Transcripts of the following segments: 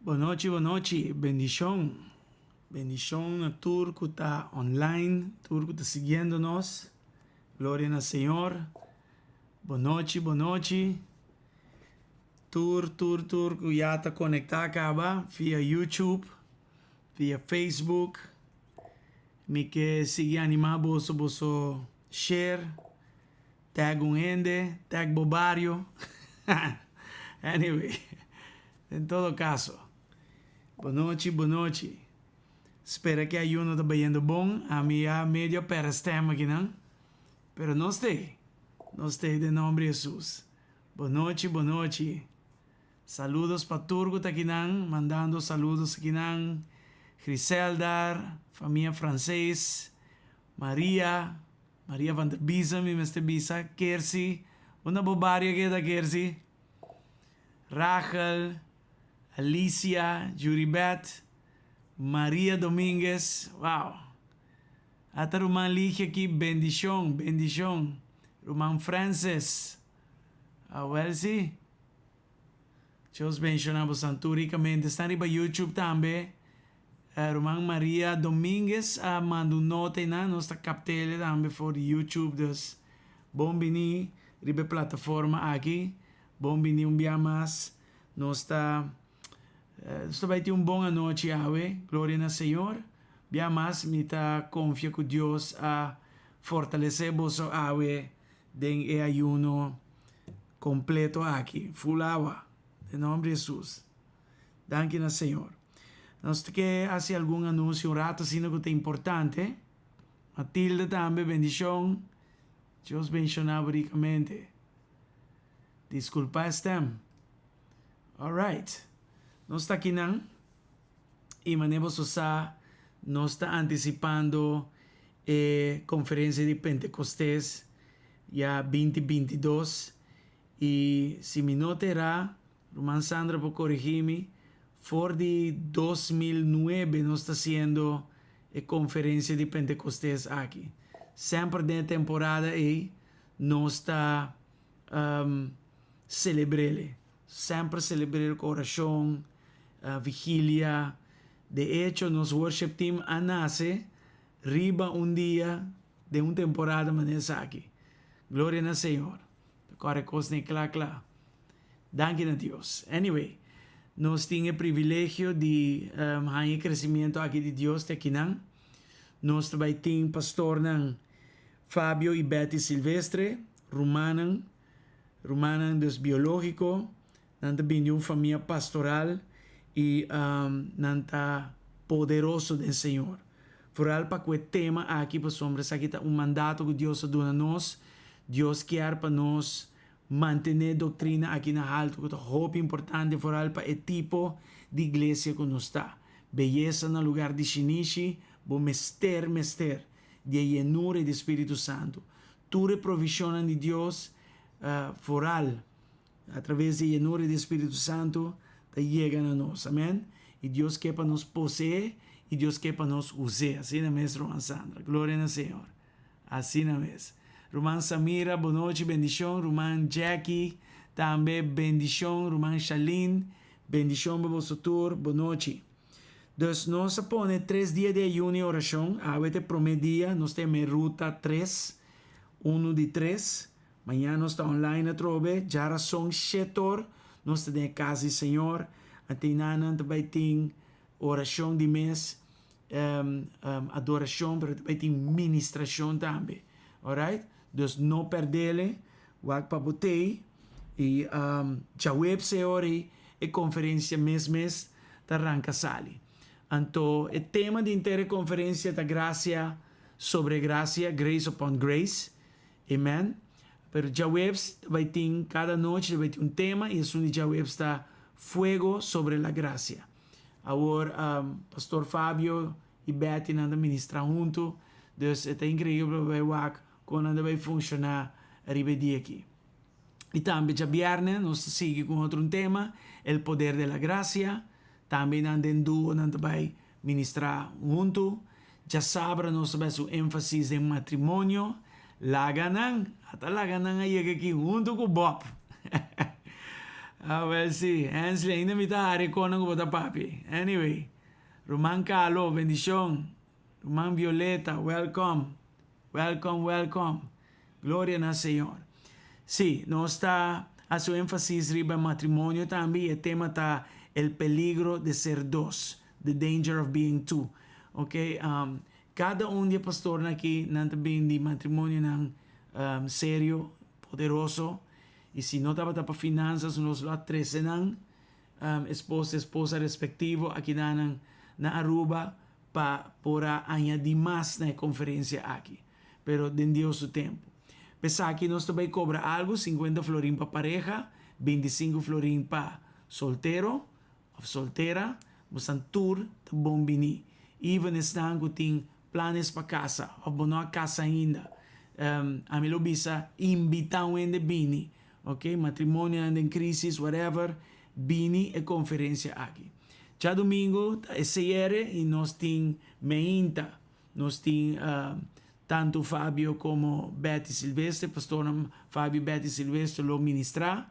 Bon nochi, bon nochi, bendishon. Bendishon na tur ku ta online, tur ku ta siguiendo nos. Gloria na Señor. Bon nochi, bon nochi. Tur, tur, tur ku ya ta konektá kaba via YouTube, via Facebook. Mi ke sigui animá boso, boso share, tag un hende, tag bo bario. Anyway, en todo kaso, bon nochi, bon nochi. Spera ku e ayuno ta bayendo bon. Ami ya medio a pèrdè stèm akinan, pero nos t'ei, nos t'ei den nòmber di Hesus. Bon nochi, bon nochi. Saludos pa tur ku ta akinan, mandando saludos akinan. Griseldar, famia Frances, Maria, Maria van der Biesen mi mester bisa, Kersi, unda bo bario keda Kersi? Rachel, Alicia, Juribeth, Maria Dominguez, wow. Ata ruman Ligia aki, bendishon, bendishon. Ruman Frances, awel si. Dios bendiciona bosan tur ricamente. Esnan riba YouTube tambe. Ruman Maria Dominguez a manda un nota einan. Nos ta captele tambe for di YouTube. Dus bon bini riba e plataforma aki. Bon bini un bia mas. Nos ta nos ta bay tin un bon anochi awe. Gloria na Señor. Bia mas mi ta confia cu Dios a fortalece boso awe den e ayuno Completo aki, full awa, den nomber di Jesus. Danki na Señor. Nos ta ke haci algun anuncio un rato asina cu ta importante. Matilda tambe, bendicion. Dios benciona bo ricamente. Disculpa e stem. Alright. Nos ta akinan y mane boso sa nos ta anticipando e conferencia di Pentecostes ya binti 22 y si mi no ta era, ruman Sandra por corigi mi, for di 2009 nos ta haciendo e conferencia di Pentecostes aki. Semper den e temporada ey nos ta celebrele. Semper celebrele cu oracion, vigilia. De hecho nos worship team a nace riba un dia den un temporada manera esaki. Gloria na Señor. Ta kore kosnan kla kla. Danki na Dios. Anyway, nos tin e privilegio di haña e crecimiento aki di Dios te akinan. Nos ta bai tin pastornan Fabio y Betty Silvestre, rumannan, rumannan dus biologico. Nan ta bini di un famia pastoral y nan ta poderoso den Señor. Vooral pa cu e tema aki pasobra esaki ta un mandato cu Dios a duna nos. Dios kier pa nos mantene e doctrina aki na halto cu ta hopi importante vooral pa e tipo di iglesia cu nos ta. Beyesa na lugar di shinishi, bo mester mester di e yenura di Spiritu Santo. Tur e provisionnan di Dios vooral A traves di e yenura di e Spiritu Santu ta yega na nos. Amen. I Dios ke pa nos poseé i Dios ke pa nos us'é. Asina mes, Ruman Sandra. Gloria na Señor. Asina mes. Ruman Samira, bonochi, bendishon. Ruman Jackie, tambe bendishon. Ruman Shalin, bendishon pa boso tur. Bonochi. Dus nos a pone tres dia di ayuno i orashon. Awe ta e promé dia. Nos ta yama e ruta tres, unu di tres. Mañana nos ta online atrobe, djarason shetor nos ta den e kas di Señor, antenanan ta bai tin orashon di mes, adorashon, pero ta bai tin ministrashon tambe, alright? Dus no perdele, wak pa bo tei, i djaweps e ora ei e konferensia mes mes ta ranka sali. Anto e tema di henter e konferensia ta Grasia sobre grasia, Grace upon Grace. Amen. Pero djaweps ta bai tin, kada nochi ta bai tin un tema i esun di djaweps ta Fuego sobre la Gracia. Awor Pastor Fabio i Betty nan ta ministra huntu, dus e ta inkreibel pa bai wak kon nan ta bai funshoná riba e dia aki. I tambe djabièrnè nos ta sigui ku otro un tema, El Poder de la Gracia. Tambe nan den duo nan ta bai Ministrá huntu. Djasabra nos ta bai su énfasis den matrimonio. Laga nan, ata laga nan a yega aki huntu ku Bob. Awel si, Hensley, ainda mi ta hari konan ku bo ta papia. Anyway, Ruman Carlo, bendishon. Ruman Violeta, welcome. Welcome, welcome. Gloria na Señor. Sí, nos ta hasi un énfasis riba matrimonio tambe i e tema ta El peligro de ser dos, The danger of being two. Ok, kada un di e pastornan aki nan ta bin di matrimonionan serio, poderoso, i si no tabata pa finanzas nos lo a trese nan esposo, esposa respektivo akinan na Aruba pa por a añadi mas na e konferensia aki. Pero den Dios su tempu. P'esaki nos ta bai kobra algu, 50 florin pa pareha, 25 florin pa soltero òf soltera. Bosan tur ta bon bini. Even esnan ku tin planes pa kasa òf bo no a kasa ainda. Ami lo bisa invitá un hende bini. Ok, matrimonionan den crisis, whatever, bini e conferencia aki. Djadomingo ta e cierre y nos tin meinta. Nos tin tanto Fabio como Betty Silvestre, pastornan Fabio y Betty Silvestre lo ministra.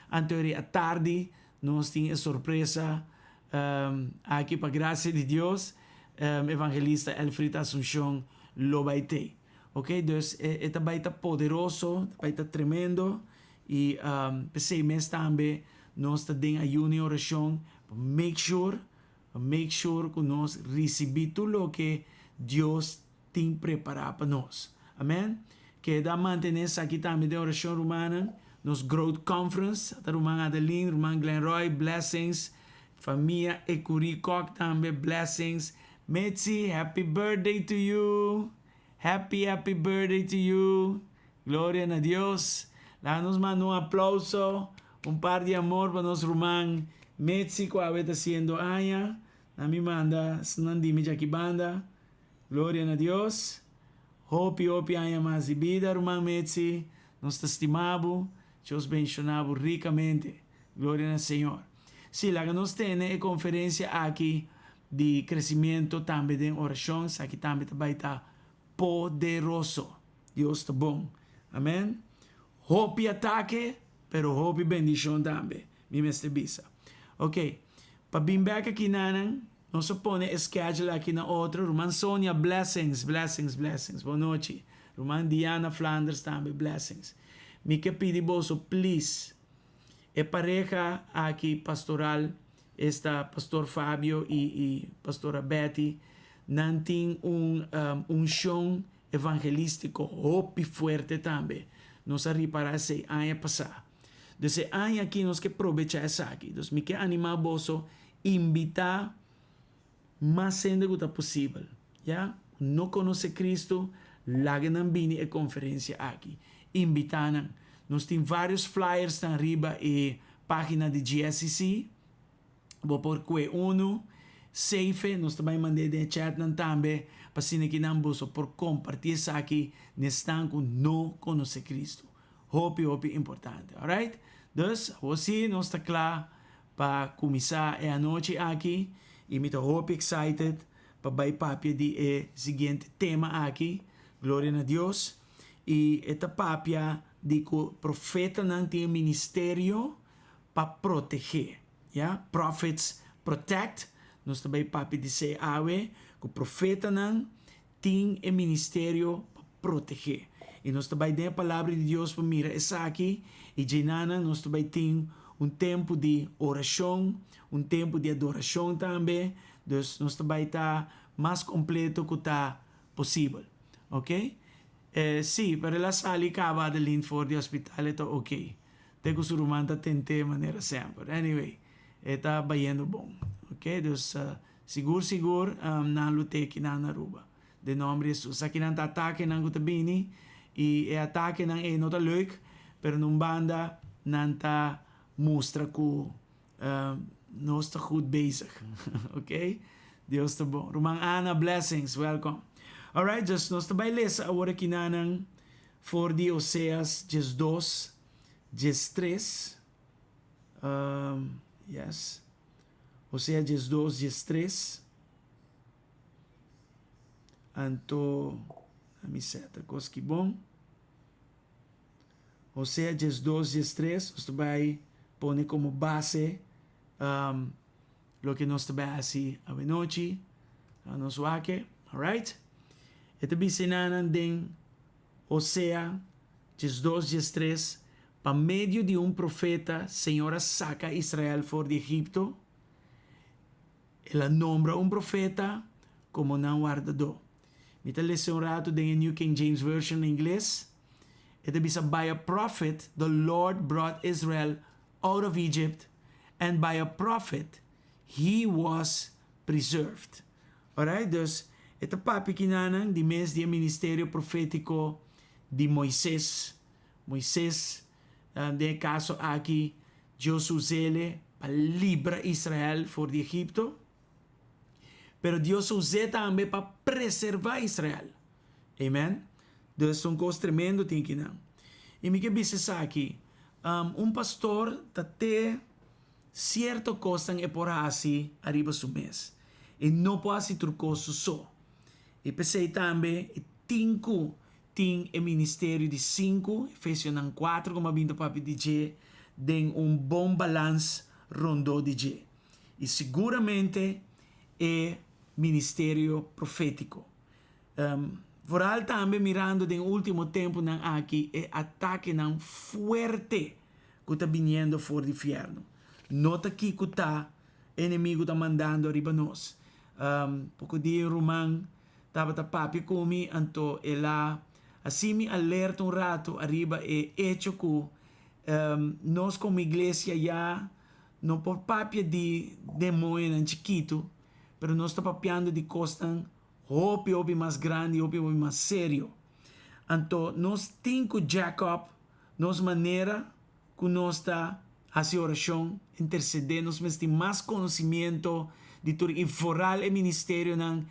Anto eri atardi nos tin e sorpresa aki pa gracia di Dios, evangelista Elfried Asuncion lo bay tey. Ok, dus e ta bai ta poderoso, ta bai ta tremendo y p'esey mes tambe nos ta den ayuno y oracion pa make sure, pa make sure cu nos ricibi tur loke Dios tin prepara pa nos. Amen. Keda mantene esaki tambe den oracion rumannan, nos Growth Conference, ta ruman Adeline, ruman Glenroy, blessings, famia Ecury Kok tambe, blessings, Mitzi, happy birthday to you! Happy happy birthday to you! Gloria na Dios! Laga nos manda un aplauso, un par di amor pa nos ruman Mitzi cu awe ta haciendo aña. Na mi manda esnan di mi djaki banda. Gloria na Dios! Hopi hopi aña mas di bida ruman Mitzi. Nos ta stima bo. Dios benciona bo ricamente. Gloria na Señor. Sí, laga nos tene e conferencia aki di crecimiento tambe den oracion. Esaki tambe ta bay ta poderoso. Dios ta bon. Amen. Hopi atake, pero hopi bendicion tambe, mi mester bisa. Ok, pa bin bek aki nanan, nos a pone e schedule aki na otro. Ruman Sonia, blessings, blessings, blessings. Bon nochi. Ruman Diana Flanders tambe, blessings. Mi ke pidi boso, please, e pareha aki pastoral, esta Pastor Fabio y y Pastora Betty, nan tin un uncion evangelistico hopi fuerte tambe. Nos a ripara esey aña pasa. Dus e aña aki nos ke probecha esaki. Dus mi ke anima boso invita mas hende ku ta posibel, ya, ku no konosé Cristo, laga nan bini e konferensia aki. Invitá nan. Nos tin vários flyersnan riba e página di GSCC. Bo por kue unu, save e, nos ta bai mand'é den e chatnan tambe, pa asina ki nan boso por kompartí esaki na esnan ku no konosé Cristo. Hopi, hopi importante. Alright? Dus, awor sí nos ta kla Pa cuminsa e anochi aki y mi ta hopi excited pa bay papia di e siguiente tema aki, Gloria na Dios, y e ta papia di cu profetanan tin e ministerio pa protege, ya, prophets protect, nos ta bay papia di esey awe, cu profetanan tin e ministerio pa protege. Y nos ta bay den e Palabra di Dios pa mira esaki, y djenanan nos ta bay tin un tempo di oracion, un tempo di adoracion tambe, dus nos ta bay ta mas completo cu ta posibel. Ok? Si, pero el a sali caba Adeline for di hospital, e ta ok. Te cu su ruman ta tent'e manera semper. Anyway, e ta bayendo bon. Ok, dus Sigur sigur nan lo teki nan na Aruba. Den nomber di Jesus. Esakinan ta atakenan ku ta bini i e atakenan ei no ta leuk, pero na un banda nan ta mustra ku nos ta goed bezig. Ok? Dios ta bon. Ruman Ana, blessings, welkom. Alright, dus nos ta bai lesa awor akinanan for di Oseas 12, 13. Yes. Hosea 12, 13. Anto, a mi seta kos ki bon. Hosea 12, 13, nos ta bai pone komo base loke nos ta bai hasi awenochi. Nos wak e, alright? E ta bisa enanan den Hosea 12, 13, Pa medio di un profeta, Señor a saca Israel for di Egipto. El a nombra un profeta como nan wardadó. Mi ta lesa un rato den e New King James Version na ingles. E ta bisa, By a prophet the Lord brought Israel out of Egypt, and by a prophet he was preserved. Alright, dus e ta papia kinanan di mes di e ministerio profétiko di Moises. Moises, den e kaso aki, Dios us'é pa libra Israel for di Egipto. Pero Dios us'é tambe pa preservá Israel. Amen. Dus un kos tremendo tin kinan. I mi ke bisa esaki, un pastor ta te sierto kosnan e por hasi ariba su mes. E no por hasi tur kos su so. I p'esei tambe e tin ku tin e ministerio di sinku, Efesionan kuater koma binti papia di dje, den un bon balans rondó di dje. I siguramente e ministerio profétiko. Vooral tambe mirando den ultimo tempunan aki e atakenan fuerte ku ta biniendo for di fiernu. Nota kiko ta enemigu ta mandando ariba nos. Poko dia un ruman tabata papia ku mi anto el a hasi mi alerta un ratu ariba e echo ku nos komo iglesia ya no por papia di demoñonan chikitu pero nos ta papiando di kosnan hopi hopi mas grandi, hopi hopi mas serio. Anto nos tin ku jack up nos manera ku nos ta hasi orashon, intersedé, nos mester tin mas konosimiento di tur i foral e ministerionan,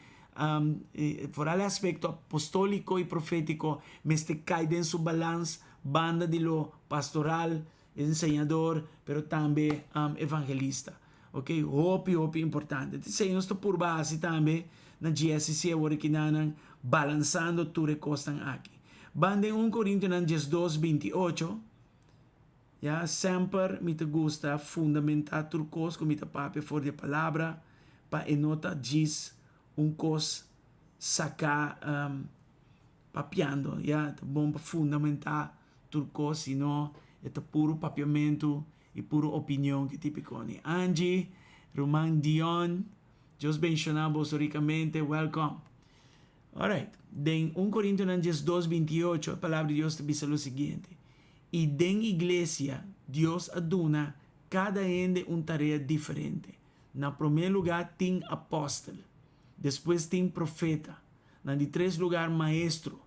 foral e aspekto apostóliko i profétiko mester kai den su balans banda di lo pastoral, enseñador, pero tambe evangelista. Ok, hopi hopi importante. Esei nos ta purba hasi tambe na GSCC awor aki nan balansando tur e kosnan aki. Ban den 1 Korintionan 12, 28. Ya, semper mi ta gusta fundamentá tur kos ku mi ta papia for di e palabra pa e no ta djis un kos saká papiando. Ya, ta bon pa fundamentá tur kos, sino e ta puru papiamentu i puru opinion ki tipiko ni. Angie, ruman Dion, Dios benshoná boso rikamente, welcome. Alright, den 1 Korintionan 12, 28, e palabra di Dios ta bisa lo siguiente: I den iglesia Dios a duna kada hende un tarea diferente. Na promé lugá tin apòstel, despues tin profeta, na di tres lugar maestro,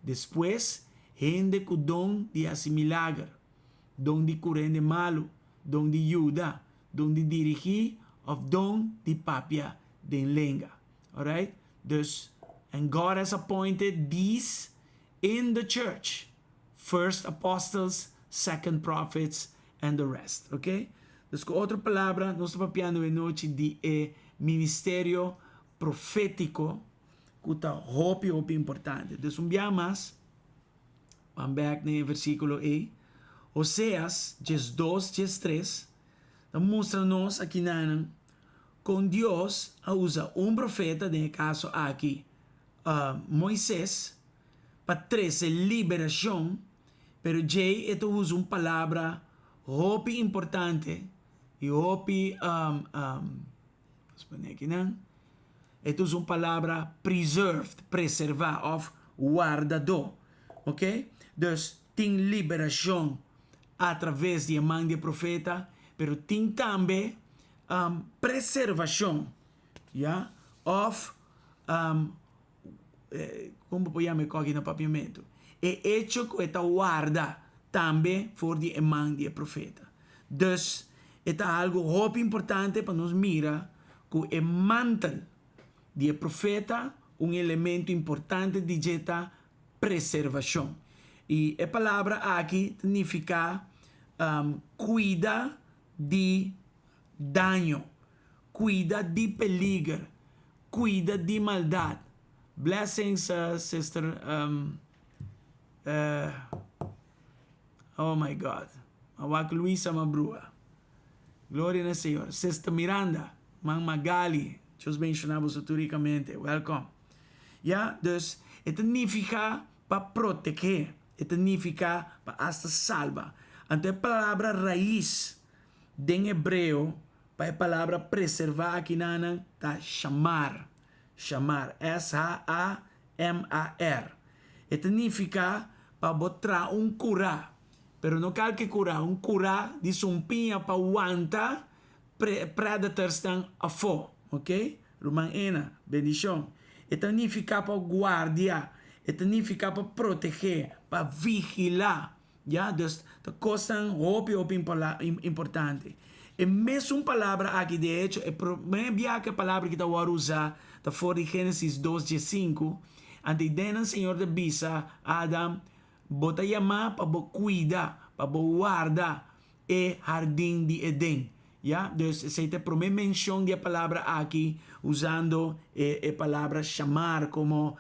despues hende ku don di hasi milager, don di kura hende malu, don di yuda, don di dirigí òf don di papia den lenga. Alright? Dus, and God has appointed these in the church, first apostles, second prophets, and the rest. Ok? Dus ku otro palabra, nos ta papiando e nochi di e ministerio profétiko ku ta hopi hopi importante. Dus un bia mas, ban bèk na e versíkulo ei, Oseas 12, 13, ta mustra nos akinanan kon Dios a usa un profeta, den e kaso aki Moises, pa trese liberashon, pero djei e ta usa un palabra hopi importante i hopi, nos pone akinan, e ta usa un palabra preserved, preservá òf wardadó, oke. Dus tin liberashon atraves di e man di e profeta, pero tin tambe preservashon, ya, òf kon bo por yama e kòki na papiamentu? E echo ku e ta warda tambe for di e man di e profeta. Dus, e ta algu hopi importante pa nos mira ku e mantel di e profeta, un elemento importante di dje ta preservashon. I e palabra aki ta nifiká kuida di daño, kuida di peliger, kuida di maldat. Blessings sister oh my God a wak Luisa ma brua gloria na Señor sister Miranda man Magali Dios benshoná boso tur rikamente welcome ya dus e ta nifiká pa protegé e ta nifiká pa asta salba anto e palabra rais den hebreo Pa e palabra preservá akinanan ta shamar, shamar, S-H-A-M-A-R. E ta nifiká pa bo traha un kurá, pero no kalke kurá, un kurá di sumpiña pa wanta predatorsnan afó, ok? Ruman Ena, bendishon. E ta nifiká pa guardia, e ta nifiká pa protegé, pa vigilá. Ya, dus ta kosnan hopi hopi importante. E mesun palabra aki, de hecho, e promé bia ku e palabra aki ta wòrdu usá ta for di Génesis dos diesinku, anto eidennan Señor ta bisa Adam, Bo ta yamá pa bo kuida, pa bo warda e hardin di Edén. Ya, dus esei ta e promé menshon di e palabra aki usando e e palabra shamar komo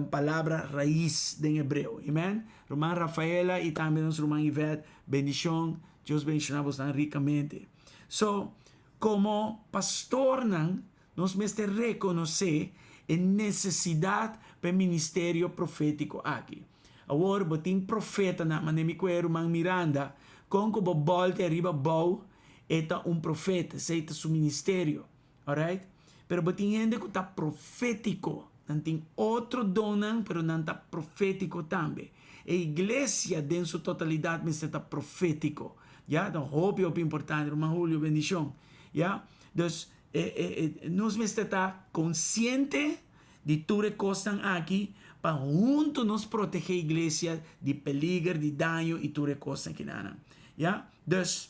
palabra rais den hebreo. Amen. Ruman Rafaela i tambe nos ruman Yvette, bendishon. Dios bendishoná bosnan rikamente. So, komo pastornan nos mester rekonosé e nesesidat pa e ministerio profétiko aki. Awor bo tin profetanan, manera mi ku e ruman Miranda, kon ku bo bòlta e riba bou, e ta un profeta, esei ta su ministerio. Alright? Pero bo tin hende ku ta profétiko, nan tin otro donnan, pero nan ta profétiko tambe. E iglesia den su totalidat mester ta profétiko. Ya, ta hopi hopi importante. Ruman Julio, bendishon. Ya, dus e e e nos mester ta konsiente di tur e kosnan aki pa huntu nos protegé iglesia di peliger, di daño i tur e kosnan kinanan. Ya, dus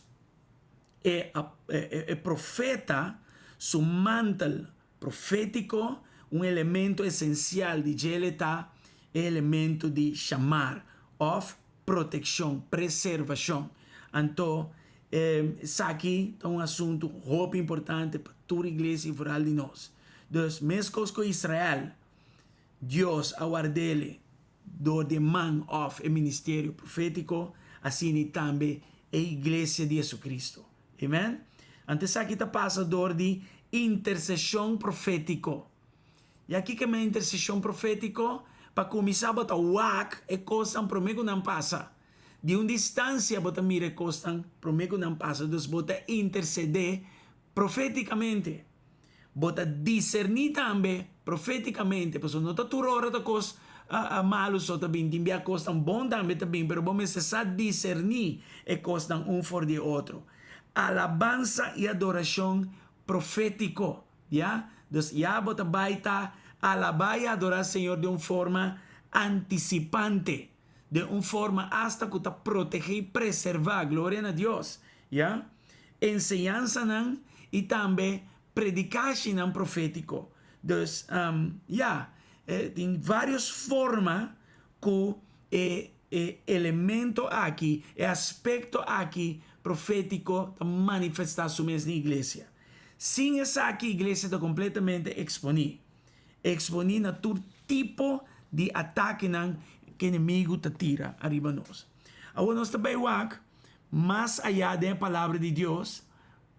e e profeta su mantel profétiko, un elemento esensial di djele ta e elemento di shamar òf protekshon, preservashon. Anto esaki ta un asuntu hopi importante pa tur iglesia i foral di nos. Dus, meskos ku Israel, Dios a ward'ele dor di e man òf e ministerio profétiko, asina i tambe e Iglesia di Jesucristo. Amen? Anto esaki ta pasa dor di interseshon profétiko. I aki ke men interseshon profétiko? Pa kuminsá bo ta wak e kosnan promé ku nan pasa. Di un distansia bo ta mira e kosnan promé ku nan pasa, dus bo ta intersedé profétikamente. Bo ta diserní tambe profétikamente, pasobra no ta tur ora ta kos malu so ta bin, tin bia kosnan bon tambe ta bin, pero bo mester sa diserní e kosnan un for di e otro. Alabansa i adorashon profétiko, ya. Dus ya bo ta bai ta alabá i adorá Señor den un forma antisipante, den un forma asta ku ta protegé i preservá, gloria na Dios, ya. Enseñansanan i tambe predikashinan profétiko. Dus, ya, tin vários forma ku e e elemento aki, e aspekto aki profétiko ta manifestá su mes den iglesia. Sin esaki iglesia ta kompletamente eksponí. Eksponí na tur tipo di atakenan ku enemigu ta tira ariba nos. Awor nos ta bai wak Mas ayá den e Palabra di Dios,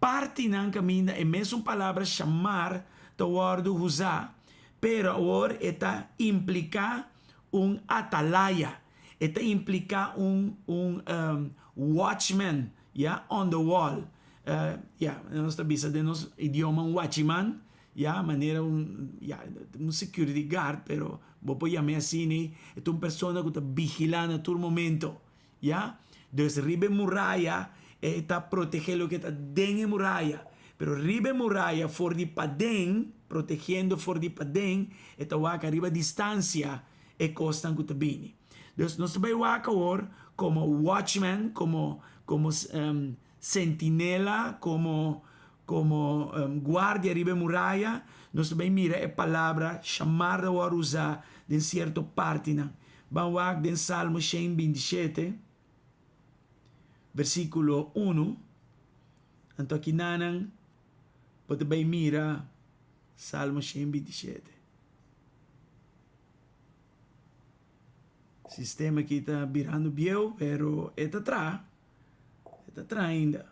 partinan kaminda e mesun palabra shamar ta wòrdu usá, pero awor e ta impliká un atalaya, e ta impliká un un watchman, ya, on the wall. Ya, nos ta bisa den nos idioma un wachiman, ya, manera un, ya, un security guard, pero bo por yam'é asina, e ta un persona ku ta vigilá na tur momento. Ya, dus riba e muraya e ta protegé loke ta den e muraya, pero riba e muraya for di paden, protegiendo for di paden, e ta wak ariba distansia e kosnan ku ta bini. Dus nos ta bai wak awor komo watchman, komo komo sentinela, komo komo guardia riba e muraya, nos ta bai mira e palabra shamar ta wòrdu usá den sierto partinan. Ban wak den Salmo 127, versíkulo unu. Anto akinanan bo ta bai mira Salmo 127. Sistema aki ta birando bieu, pero e ta traha. E ta traha ainda.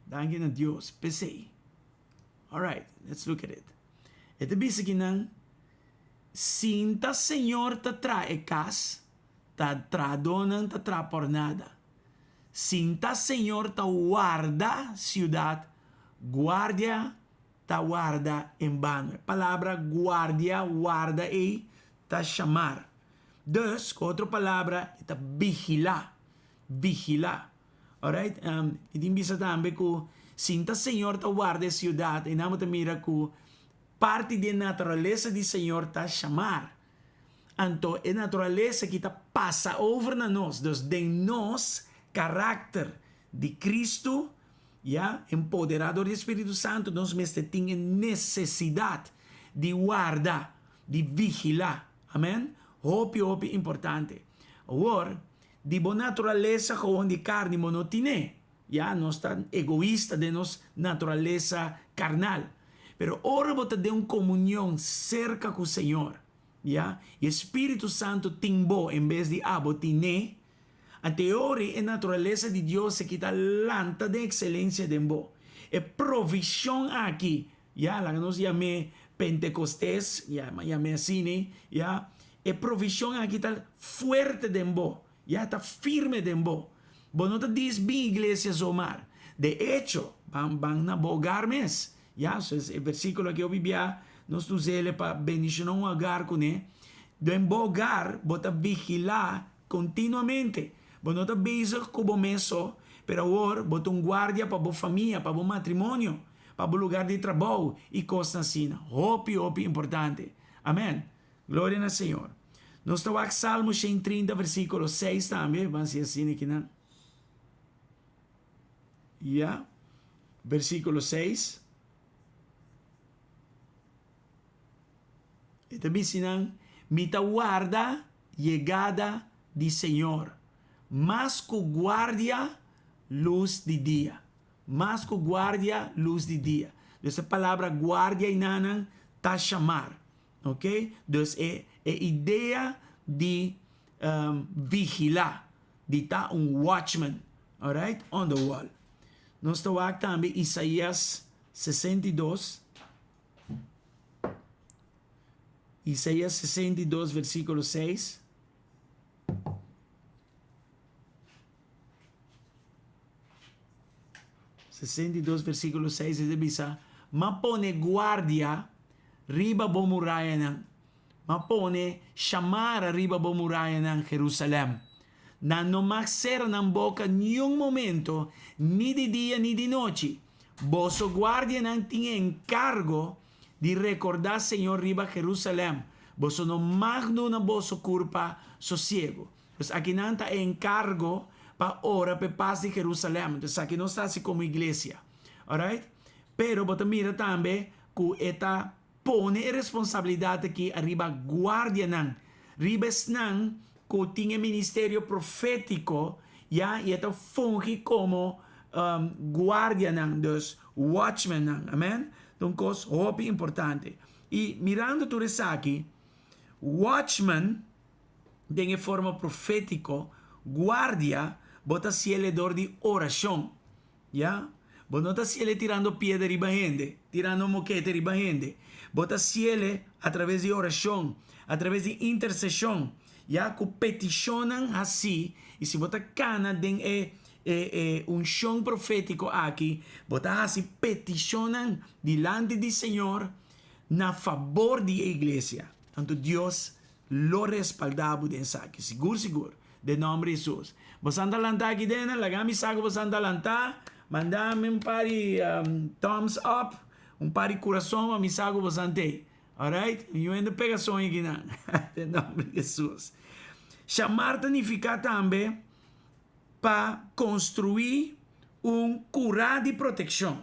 Danki na Dios p'esei. Alright, let's look at it. E ta bisa kinan. Sinta Señor ta traha e kas, ta trahadónan ta traha por nada. Sinta Señor ta warda siudat, guardia ta warda en bano. E palabra guardia, warda ei ta shamar. Dus, ku otro palabra, e ta vigilá, vigilá. Alright, i tin bisa tambe ku sinta Señor ta warda e siudat, einan bo ta mira ku Parti di e naturalesa di Señor ta shamar. Anto e naturalesa aki ta pasa over na nos, dus den nos karakter di Kristu, ya, empoderá dor di e Spiritu Santu, nos mester tin e nesesidat di warda, di vigilá. Amen. Hopi, hopi importante. Awor, di bo naturalesa gewoon di karni bo no tin'é. Ya, nos ta egoista den nos naturalesa karnal. Pero ora bo ta den un komunion serka ku Señor, ya, i e Spiritu Santu tin bo en bes di abo tin'é, anto e ora e naturalesa di Dios aki ta lanta den ekselensia den bo. E provishon aki, ya, laga nos yam'é Pentekostes, ya, yam'é asina, ya, e provishon aki ta fuerte den bo. Ya ta firme den bo. Bo no ta dis bin iglesia zomar. De echo, ban ban na bo hogar mes. Ya, so e versiculo aki hopi bia nos ta us'el pa bendiciona un hogar cune. Den bo hogar bo ta vigila continuamente. Bo no ta bezig cu bo mes so, pero awor bo ta un guardia pa bo famia, pa bo matrimonio, pa bo lugar di trabou y cosnan asina. Hopi hopi importante. Amen. Gloria na Señor. Nos ta wak Salmo 130 versículo 6 tambe, ban si asina kinan. Ya. Versículo 6. E ta bisi nan, mi ta warda yegada di Señor, mas ku guardia lus di dia. Mas ku guardia lus di dia. Dus e palabra guardia inanan ta shamar. Ok, dus e e idea di vigilá, di ta un watchman, alright, on the wall. Nos ta wak tambe Isaías 62, Isaías 62 versículo 6. 62 versículo 6 e ta bisa, M'a pone guardia riba bo murayanan, m'a pone shamara riba bo murayanan, Jerusalèm. Nan no mag sera nan boka niun momento, ni di dia ni di nochi. Boso guardianan tin e enkargo di rekordá Señor riba Jerusalèm. Boso no mag duna boso kurpa sosiegu. Pues akinan ta e enkargo pa ora p'e pas di Jerusalèm. Entonces esaki nos ta hasi komo iglesia. Alright? Pero bo ta mira tambe ku e ta pone e responsabilidat aki ariba guardianan, riba esnan ku tin e ministerio profétiko, ya, i e ta fungi komo guardianan, dus watchmennan. Amen? Ta un kos hopi importante. I mirando tur esaki, watchman Den e forma profétiko, guardia, bo ta siele dor di orashon. Ya. Bo no ta siele tirando piedra riba hende, tirando mokete riba hende. Bo ta siele atraves di orashon, atraves di interseshon, ya, ku petishonnan hasí. I si bo ta kana den e e e unshon profétiko aki, bo ta hasi petishonnan dilanti di Señor na fabor di e iglesia. Anto Dios lo respaldá bo den esaki, sigur sigur, den nòmber di Hesus. Bo santa lantá aki dena, laga mi sa ku bo santa lantá, manda mi un par di thumbs up, un par di kurason pa mi sa ku bo sant'ei. Alright? Mi yu hende pega soño akinan, den nòmber di Hesus. Shamar ta nifiká tambe pa konstruí un kurá di protekshon.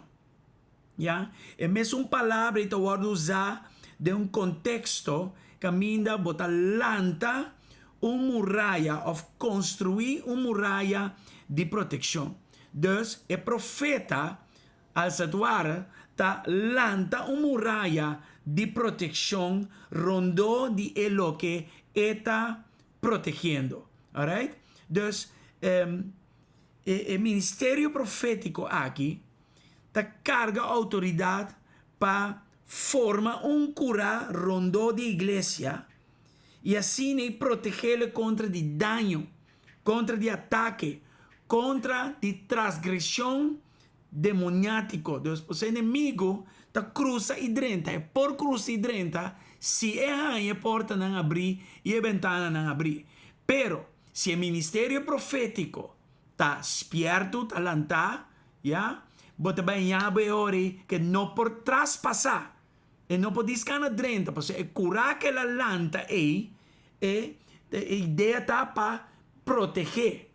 Ya, e mesun palabra ei ta wòrdu usá den un konteksto kaminda bo ta lanta un muraya òf konstruí un muraya di protekshon. Dus, e profeta, als het ware, ta lanta un muraya di protekshon rondó di e loke e ta protegiendo. Alright? Dus, e ministerio profétiko aki ta karga outoridat pa forma un kurá rondó di iglesia i asina ei protegele kontra di daño, kontra di atake, kontra di trasgreshon demoniátiko. Dus, pues enemigu ta krusa i drenta, e por krusa i drenta si e haña e portanan abrí i e bentananan abrí. Pero, si e ministerio profétiko ta spiertu, ta lantá, ya, bo ta bai ña bo e ora ei ke no por traspasá, e no por diskana drenta, pasobra e kurá ke el a lanta ei, E e idea ta pa protegé.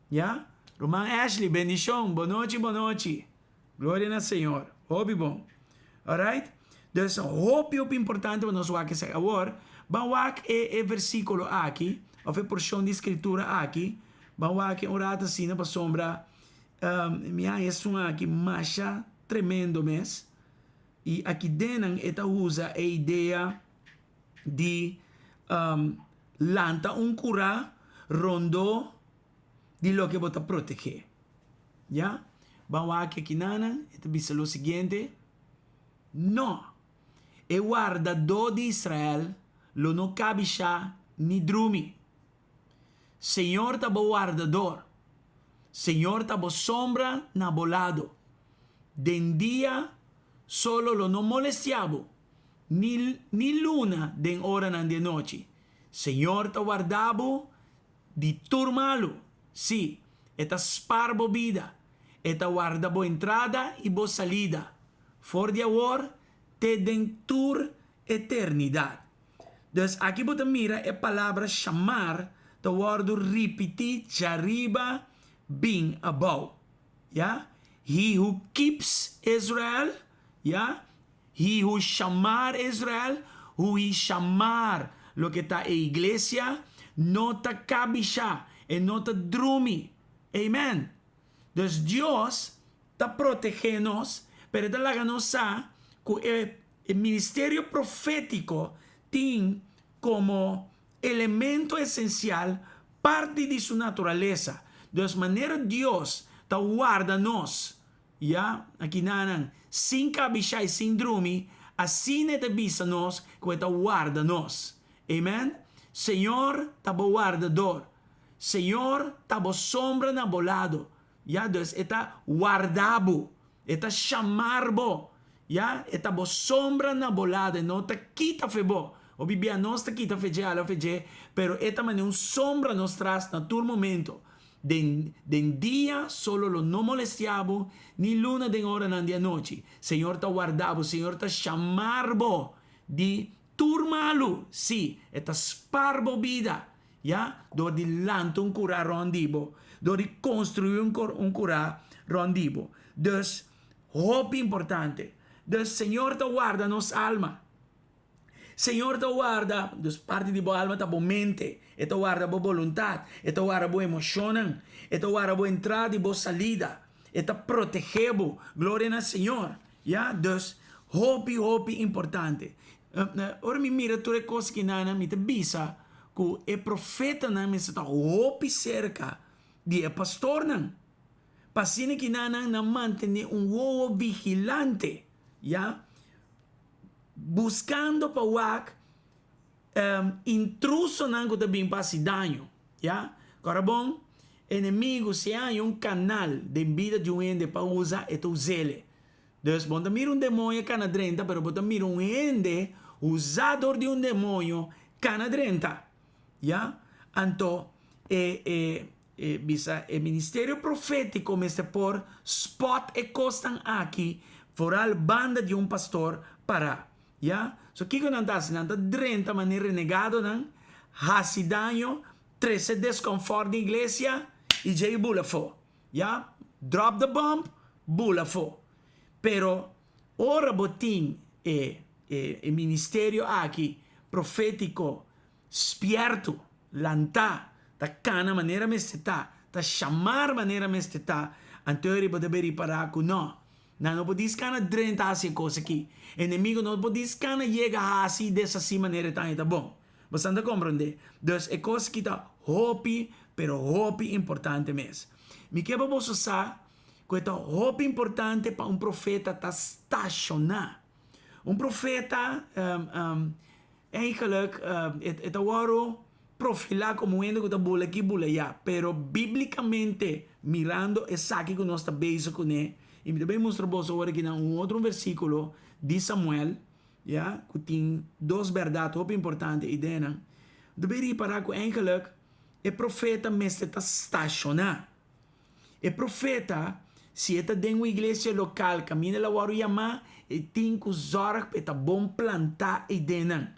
Ya? Ruman Ashley, bendishon. Bonochi, bonochi. Gloria na Señor. Hopi bon. Alright? Dus hopi, hopi importante pa nos wak esaki. Awor, ban wak e e versíkulo aki, òf e porshon di skritura aki. Ban wak e un rato asina pasobra mi haña esun aki masha tremendo mes. I aki dennan e ta usa e idea di lanta un kurá rondó di loke bo ta protegé. Ya? Ban wak aki nanan, e ta bisa lo siguiente, No, e wardadó di Israel lo no kabishá ni drumi. Señor ta bo wardador, Señor ta bo sombra na bo lado. Den dia solo lo no molestiá bo, ni ni luna den oranan di anochi. Señor ta warda bo di tur malu, sí, e ta spar bo bida, e ta warda bo entrada i bo salida, for di awor te den tur eternidat. Dus aki bo ta mira e palabra shamar ta wòrdu ripití djariba bin abou. Ya, He who keeps Israel, ya, He who shamar Israel, who he shamar loke ta e iglesia, no ta kabishá, e no ta drumi. Amen. Dus Dios ta protegé nos, pero e ta laga nos sa ku e e ministerio profétiko tin komo elemento esensial parti di su naturalesa. Dus manera Dios ta warda nos, ya, akinanan, sin kabishá i sin drumi, asina e ta bisa nos ku e ta warda nos. Amen. Señor ta bo wardador. Señor ta bo sombra na bo lado. Ya, dus e ta warda bo. E ta shamar bo. Ya, e ta bo sombra na bo lado, e no ta kita fe bo. Hopi bia nos ta kita fe dje, hala fe dje, pero e ta manera un sombra nos tras na tur momento. Den den dia solo lo no molestia bo, ni luna den oranan di anochi. Señor ta warda bo, Señor ta shamar bo di tur malu, sí, e ta spar bo bida, ya, dor di lanta un kurá rònt di bo, dor di konstruí un un kurá rònt di bo. Dus, Hopi importante. Dus Señor ta warda nos alma. Señor ta warda, dus parti di bo alma ta bo mente, e ta warda bo boluntad, e ta warda bo emocionnan, e ta warda bo entrada y bo salida, e ta protege bo. Gloria na Señor. Ya, dus hopi hopi importante. Ora mi mira tur e cos kinan mi ta bisa cu e profetanan mester ta hopi cerca di e pastornan. Pa asina ki nan nan nan mantene un wowo vigilante, ya, buskando pa wak intrusonan ku ta bin pa hasi daño, ya. Kora bon, enemigu si e haña un kanal den bida di un hende pa usa, e ta us'ele. Dus bo no ta mira un demoño kana drenta, pero bo ta mira un hende usá dor di un demoño kana drenta, ya. Anto e e E bisa e ministerio profétiko mester por spòt e kosnan aki foral banda di un pastor pará. Ya? So kiko nan ta hasi? Nan ta drenta manera renegadonan, hasi daño, trese deskonfòrt den iglesia i djei bula afó. Ya? Drop the bomb, bula afó. Pero ora bo tin e e ministerio aki profétiko Spiertu, lantá, ta kana manera mester ta, ta shamar manera mester ta, anto riba ta bay ripará ku no, nan no por diskana drenta hasi e kos aki. Enemigo no por diskana yega hasi i deshasí manera e ta haña ta bon. Bosan ta komprondé? Dus e kos aki ta hopi, pero hopi importante mes. Mi ke pa boso sa ku e ta hopi importante pa un profeta ta stashoná. Un profeta Eigenlijk e ta wòrdu profilá komo un hende ku ta bula aki bula ayá, pero bíblikamente mirando esaki ku nos ta bezig kuné, i mi ta bai mustra boso awor aki na un otro versíkulo di Samuel, ya, ku tin dos bèrdat hopi importante ei den nan, mi ta bai ripará ku eigenlijk e profeta mester ta stashoná. E profeta, si e ta den un iglesia lokal kaminda el a wòrdu yamá, e tin ku zòrg pa e ta bon plantá ei den nan.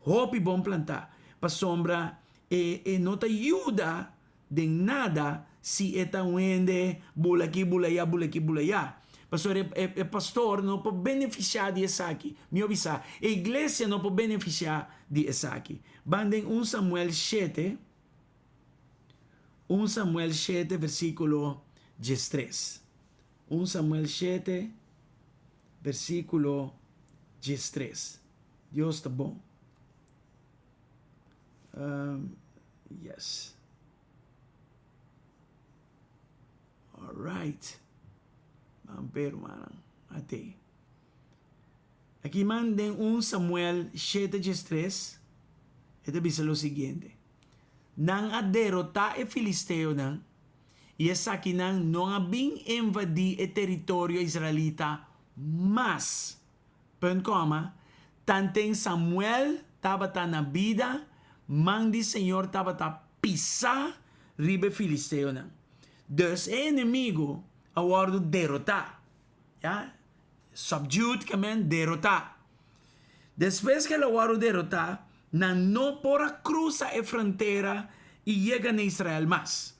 Hopi bon plantá. Pasobra e e no ta yuda den nada si e ta un hende bula aki bula aya bula aki bula aya. Pasobra e e pastor no por benefisiá di esaki. Mihó bisá, e iglesia no por benefisiá di esaki. Ban den un Samuel shete, un Samuel shete versíkulo diestres. Un Samuel shete, versíkulo diestres. Dios ta bon. Um, yes. All right. Ban pe, rumannan. Ate. Aki man den un Samuel shete diestres, e ta bisa lo siguiente, Nan a derotá e filisteonan, i esakinan no a bin invadí e teritorio israelita mas. Punt kòma, Tanten Samuel tabata na bida, man di Señor tabata pisá riba e filisteonan. Dus e enemigu a wòrdu derotá. Ya, subdued ke men derotá. Despues ku el a wòrdu derotá, nan no por a krusa e frontera i yega na Israel mas.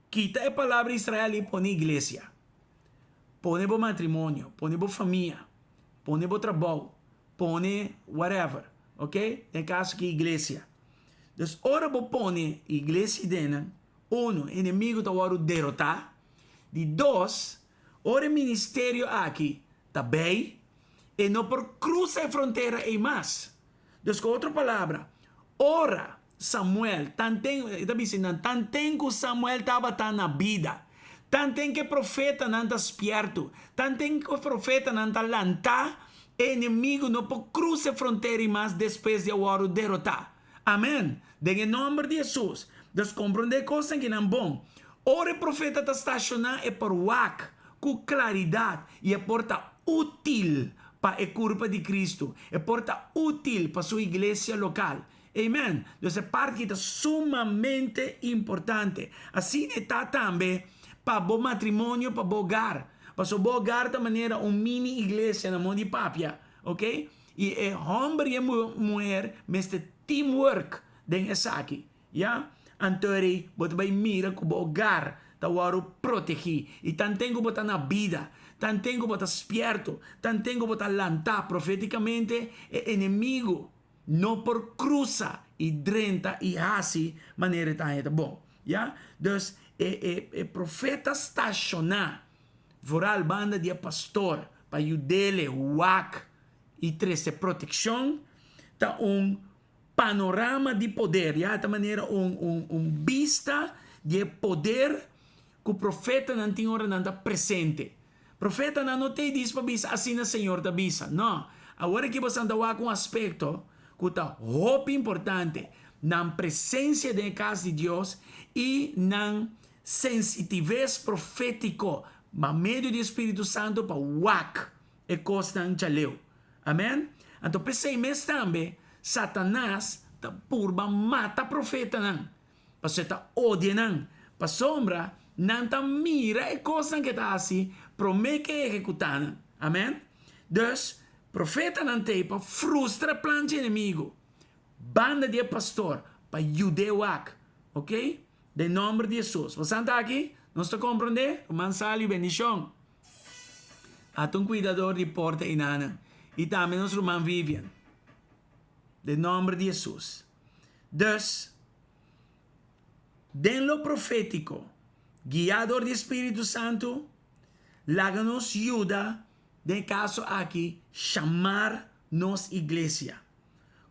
Kita e palabra Israel i pone iglesia. Pone bo matrimonio, pone bo famia, pone bo trabou, pone whatever, ok? Den e kaso aki iglesia. Dus ora bo pone iglesia den nan, uno, enemigu ta wòrdu derotá. Di dos, ora e ministerio aki ta bay, e no por cruza e frontera ey mas. Dus cu otro palabra, ora Samuel, tanten, e ta bisa nan, tanten cu Samuel tabata na bida, tanten cu e profetanan ta spierto, tanten cu e profetanan ta lanta, e enemigo no por cruza e frontera ey mas despues di a wordo derota. Amen! Den e nomber di Jesus. Dus comprende e cosnan kinan bon. Ora e profeta ta staciona e por wak cu claridad y e por ta util pa e curpa di Cristo. E por ta util pa su iglesia local. Amen! Dus e parti aki ta sumamente importante. Asina e ta tambe pa bo matrimonio, pa bo hogar. Pasobra bo hogar ta manera un mini iglesia na modo di papia. Ok? I e hòmber i e muher mester teamwork den esaki, ya. Anto eri bo ta bai mira ku bo hogar ta wòrdu protegí. I tanten ku bo ta na bida, tanten ku bo ta spierto, tanten ku bo ta lantá profétikamente, e enemigu no por krusa i drenta i hasi manera e ta haña ta bon, ya. Dus e e e profeta stashoná vooral banda di e pastor pa yud'é wak i trese protekshon, ta un panorama di poder, ya, ta manera un un un bista di e poder ku profetanan tin ora nan ta presente. Profetanan no ta e dis pa bisa asina Señor ta bisa, no. Awor aki boso ta wak un aspekto ku ta hopi importante, nan presensia den e kas di Dios i nan sensitives profétiko pa medio di e Spiritu Santu pa wak e kosnan djaleu. Amen? Anto p'esei mes tambe Satanas ta purba mata profetanan, pasobra e ta odia nan, pasobra nan ta mira e kosnan ku e ta hasi promé ku e ehekutá nan. Amen? Dus, profetanan t'ei pa frustra e plan dje enemigu, banda di e pastor, pa yud'é wak. Oké? Den nomber di Hesus. Bosan ta aki? Nos ta comprende? Ruman Sally, bendicion. Ata un cuidador di porta einanan. Y tambe nos ruman Vivian. Den nomber di Hesus. Dus, den lo profetico, guia dor di e Spiritu Santo, laga nos yuda den e caso aki shamar nos iglesia.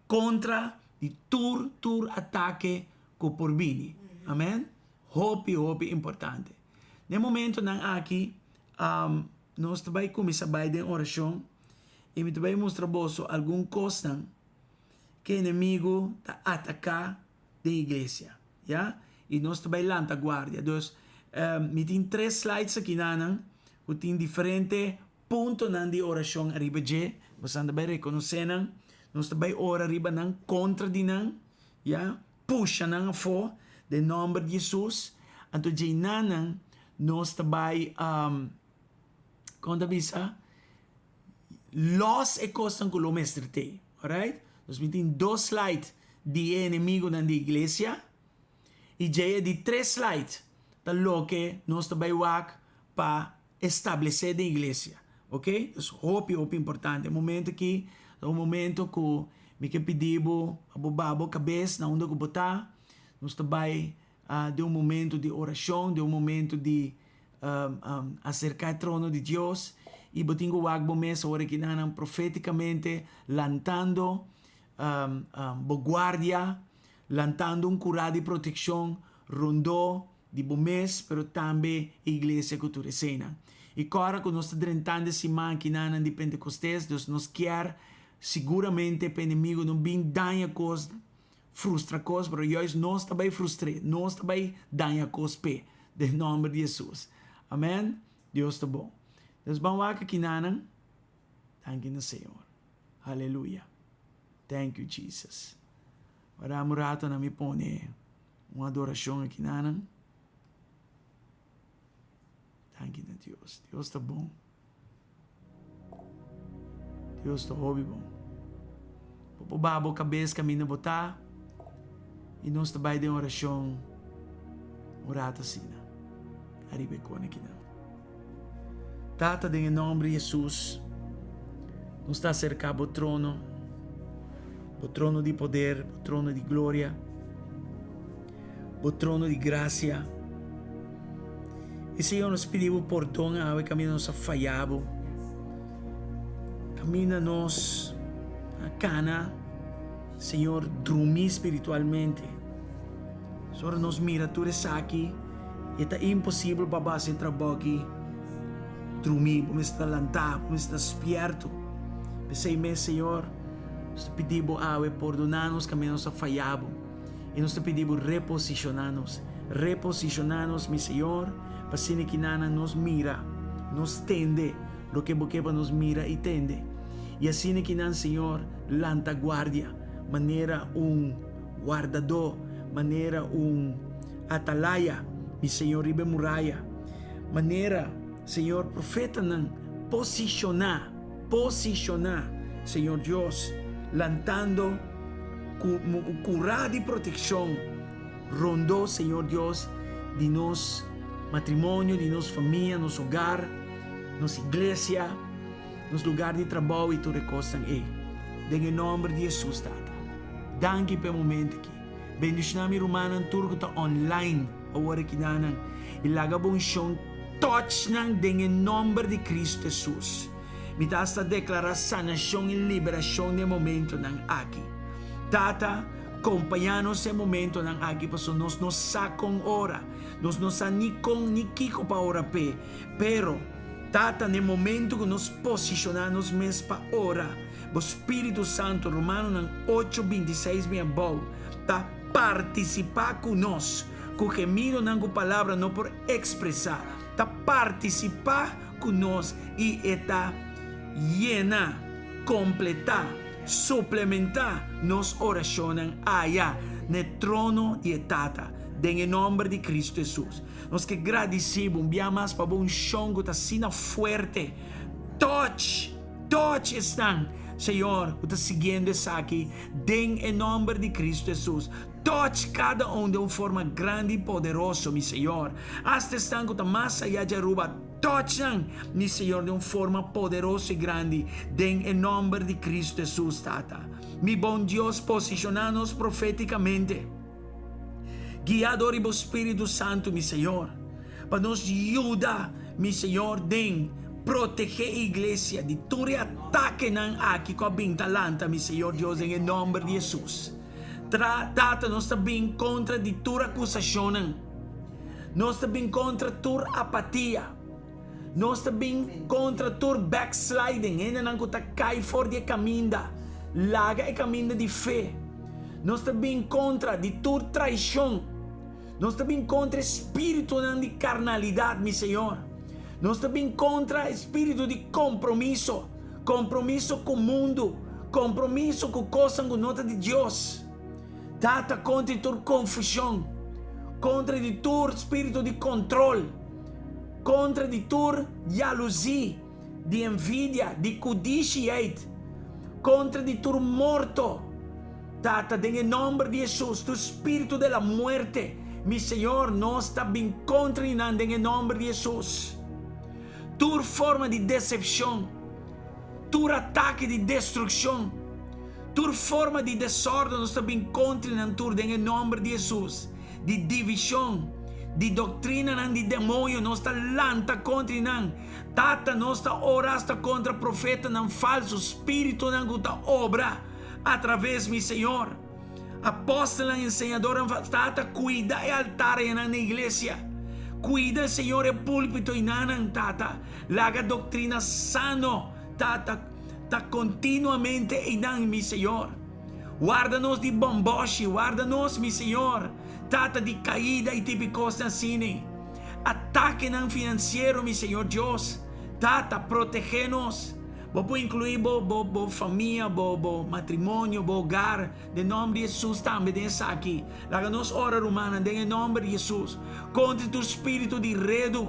Kontra di tur tur atake ku por bini. Amen. Hopi hopi importante. Den momentonan aki nos ta bai kuminsá bai den orashon i mi ta bai mustra boso algun kosnan ku e enemigu ta ataká den iglesia. Ya. I nos ta bai lanta guardia. Dus mi tin tres slides aki nanan ku tin diferente Puntonan di orashon ariba dje, bosan ta bai rekonosé nan, nos ta bai ora riba nan kontra di nan, ya, pusha nan afó den nòmber di Hesus, anto djeinan nos ta bai, kon ta bisa, lòs e kosnan ku lo mester tei, alright? Nos mi tin dos slide. di e enemigunan di iglesia. I djei e di tres slide ta loke nos ta bai wak pa establesé den iglesia. Ok, dus hopi hopi importante. E momento aki ta un momento ku mi ke pidi bo pa bo baha bo kabes na unda ku bo ta. Nos ta bai den un momento di orashon, den un momento di aserká e trono di Dios i bo tin ku wak bo mes ora ki nan profétikamente lantando bo guardia, lantando un kurá di protekshon rondó di bo mes, pero tambe e iglesia ku tur eseinan. I kòrda ku nos ta drentando e siman kinanan di Pentekostes, dus nos kier siguramente pa enemigu no bin daña kos, frustra kos, pero juist nos ta bai frustr'é, nos ta bai daña kos p'e, den nòmber di Hesus. Amèn. Dios ta bon. Dus ban wak kinanan. Danki na Señor. Aleluya. Thank you Jesus. Ora un rato na mi pone un adoracion aki nanan. Danki na Dios. Dios ta bon. Dios ta hopi bon. Bo por baha bo cabes caminda bo ta y nos ta bay den oracion un rato asina. Ariba e kone kinan. Tata, den e nomber di Hesus, nos ta acerca bo trono, bo trono di poder, bo trono di gloria, bo trono di gracia. Y Señor, nos pidi bo pordon awe caminda nos a falla bo, caminda nos a cana, Señor, drumi spiritualmente. Ora nos mira tur esaki, e ta imposibel pa bo hasi e trabou aki drumí. Bo mester ta lantá, bo mester ta spierto. P'esei mes, Señor, nos ta pidi Bo awe, pordoná nos kaminda nos a fayá Bo. I nos ta pidi Bo reposishoná nos. Reposishoná nos, mi Señor, pa asina kinanan nos mira, nos tende loke Bo ke pa nos mira i tende. I asina kinan, Señor, lanta guardia manera un. Wardadó, manera un atalaya, mi Señor, riba e muraya. Manera, Señor, profetanan posishoná, posishoná, Señor Dios, lantando ku kurá di protekshon rondó, Señor Dios, di nos matrimonio, di nos famia, nos hogar, nos iglesia. Nos lugar di trabou i tur e kosnan ei. Den e nòmber di Hesus, Tata. Danki pa e momento aki. Bendishoná mi rumannan tur ku ta online awor aki nan i laga bo unshon touch nan den e nòmber di Kristu Hesus. Mi ta hasta deklará sanashon i liberashon den e momentonan aki. Tata, kompañá nos e momentonan aki pasobra nos no sa kon ora. Nos no sa ni kon ni kiko pa ora p'e. Pero, Tata, n'e momento ku nos posishoná nos mes pa ora, Bo Spiritu Santu, Romanonan ocho, 26 bin abou, ta partisipá ku nos, ku gemidonan ku palabra no por ekspresá, ta partisipá ku nos i e ta yena, kompletá, suplementá nos orashonnan aya n'e trono di e Tata, den e nòmber di Kristu Hesus. Nos ke gradisí bo un bia mas pa bo unshon ku ta asina fuerte. Touch, touch esnan, Señor, ku ta siguiendo esaki den e nòmber di Kristu Hesus. Touch kada un den un forma grandi i poderoso, mi Señor. Asta esnan ku ta mas ayá di Aruba, touch nan, mi Señor, den un forma poderoso i grandi den e nòmber di Kristu Hesus, Tata. Mi bon Dios, posishoná nos profétikamente. Guiá dor di bo Spiritu Santu, mi Señor, pa nos yuda, mi Señor, den protegé e iglesia di tur e atakenan aki ku a bin ta lanta, mi Señor Dios, den e nòmber di Hesus. Tra, Tata, nos ta bin kontra di tur akusashonnan. Nos ta bin kontra tur apatia. Nos ta bin kontra tur backsliding, hendenan ku ta kai for di e kaminda, laga e kaminda di fe. Nos ta bin kontra di tur traishon. Nos ta bin kontra e spiritunan di karnalidat, mi Señor. Nos ta bin kontra e spiritu di kompromiso, kompromiso ku mundu, kompromiso ku kosnan ku no ta di Dios. Tata, kontra di tur konfushon, kontra di tur spiritu di kontrol. Kontra di tur yaluzí, di envidia, di kudishieit, kontra di tur morto. Tata, den e nòmber di Hesus, tur spiritu de la muerte, mi Señor, nos ta bin kontra di nan den e nòmber di Hesus. Tur forma di desepshon, tur atake di destrukshon, tur forma di desòrdu nos ta bin kontra di nan tur den e nòmber di Hesus. Di divishon, di doktrinanan di demoño nos ta lanta kontra di nan. Tata, nos ta ora asta kontra profetanan falsu, spiritunan ku ta obra atraves, mi Señor. Apòstelnan, enseñadornan falsu. Tata, kuida e altar einan na iglesia. Kuida, Señor, e púlpito einanan, Tata. Laga doktrina sano, Tata, ta kontinuamente einan, mi Señor. Warda nos di bòmbòshi, warda nos, mi Señor, Tata, di kaida i tipi kosnan asina. Atakenan finansiero, mi Señor Dios, Tata, protegé nos. Bo por inkluí bo bo bo famia, bo bo matrimonio, bo hogar, den nòmber di Hesus tambe den esaki. Laga nos ora, rumannan, den e nòmber di Hesus, kontra tur spiritu di redu,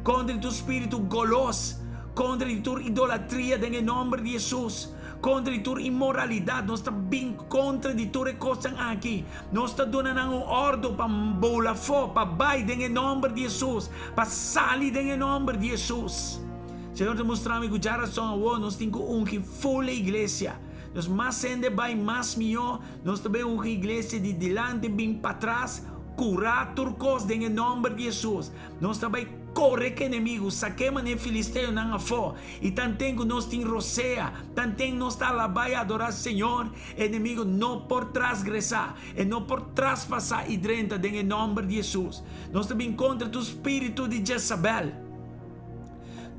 kontra tur spiritu golos, kontra di tur idolatria den e nòmber di Hesus, kontra di tur inmoralidat. Nos ta bin kontra di tur e kosnan aki. Nos ta duna nan un òrdu pa bula afó, pa bai den e nòmber di Hesus, pa sali den e nòmber di Hesus. Señor ta mustra mi ku djarason awor nos tin ku ungi ful e iglesia. Nos mas hende bai mas mihó. Nos ta bai ungi iglesia di dilanti bin patras, kurá tur kos den e nòmber di Hesus. Nos ta bai kore ku enemigu, sak'é manera e filisteonan afó. I tanten ku nos tin rosea, tanten nos ta alabá i adorá Señor, e enemigu no por trasgresá, e no por traspasá i drenta den e nòmber di Hesus. Nos ta bin kontra tur spiritu di Jezabel.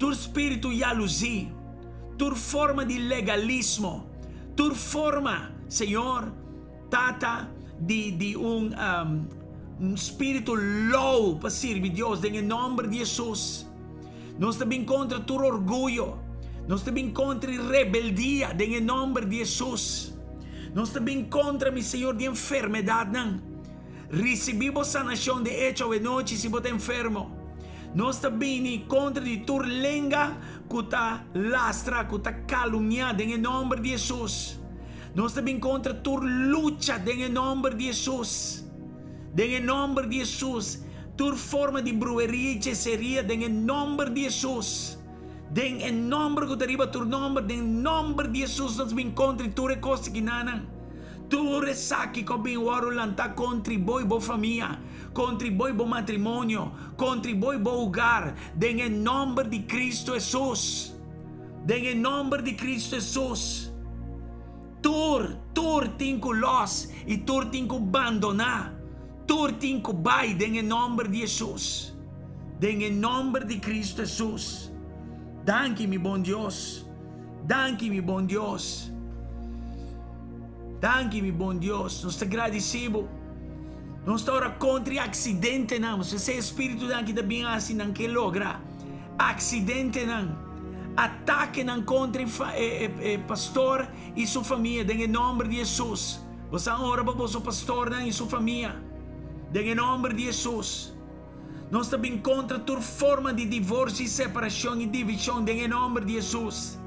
Tur spiritu yaluzí, tur forma di legalismo, tur forma, Señor, Tata, di di un un spiritu lou pa sirbi Dios den e nomber di Hesus. Nos ta bin kontra tur orguyo, nos ta bin kontra e rebeldia den e nomber di Hesus. Nos ta bin kontra, mi Señor, di enfermedadnan. Risibí bo sanashon de echo awenochi si bo ta enfermo. Nos ta bini kontra di tur lenga ku ta lastra, ku ta kalumniá den e nòmber di Hesus. Nos ta bin kontra tur lucha den e nòmber di Hesus. Den e nòmber di Hesus. Tur forma di brueria i cheseria den e nòmber di Hesus. Den e nòmber ku ta riba tur nòmber, den nòmber di Hesus nos bin kontra di tur e kos kinan. Tur esaki ku a bin wòrdu lantá kontri bo i bo famia, kontri bo i bo matrimonio, kontri bo i bo hogar, den e nòmber di Kristu Hesus. Den e nòmber di Kristu Hesus. Tur, tur tin ku lòs i tur tin ku bandoná. Tur tin ku bai den e nòmber di Hesus. Den e nòmber di Kristu Hesus. Danki, mi bon Dios. Danki mi bon Dios. Danki mi bon Dios. Nos ta gradisí bo. Nos ta ora kontra e aksidentenan. Nos ta e spiritunan ki ta bin hasi nan ke logra. Aksidentenan, atakenan kontra e e pastor i su famia den e nòmber di Hesus. Bo sa ora pa boso pastornan i su famia den e nòmber di Hesus. Nos ta bin kontra tur forma di divorsio i separashon i divishon den e nòmber di Hesus.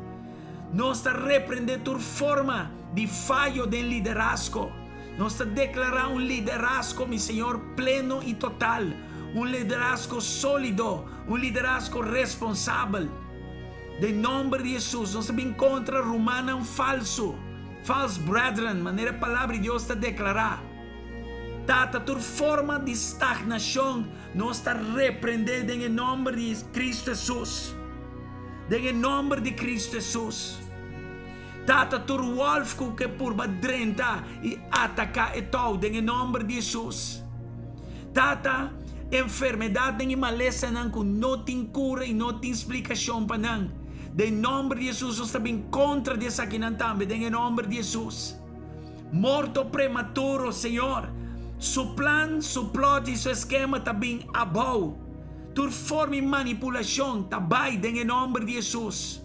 Nos ta reprendé tur forma di fayo den liderazgo. Nos ta deklará un liderazgo, mi Señor, pleno i total, un liderazgo sólido, un liderazgo responsabel. Den nòmber di Hesus, nos ta bin kontra rumannan falsu, false brethren, manera e Palabra di Dios ta deklará. Tata, tur forma di stagnashon nos ta reprendé den e nòmber di Kristu Hesus. Den e nòmber di Kristu Hesus. Tata, tur wòlf ku ke purba drenta i ataká e tou den e nòmber di Hesus. Tata, enfermedatnan i malesanan ku no tin kura i no tin splikashon pa nan, den nòmber di Hesus nos ta bin kontra di esakinan tambe den e nòmber di Hesus. Morto prematuro, Señor. Su plan, su plot i su eskema ta bin abou. Tur forma i manipulashon ta bai den e nòmber di Hesus.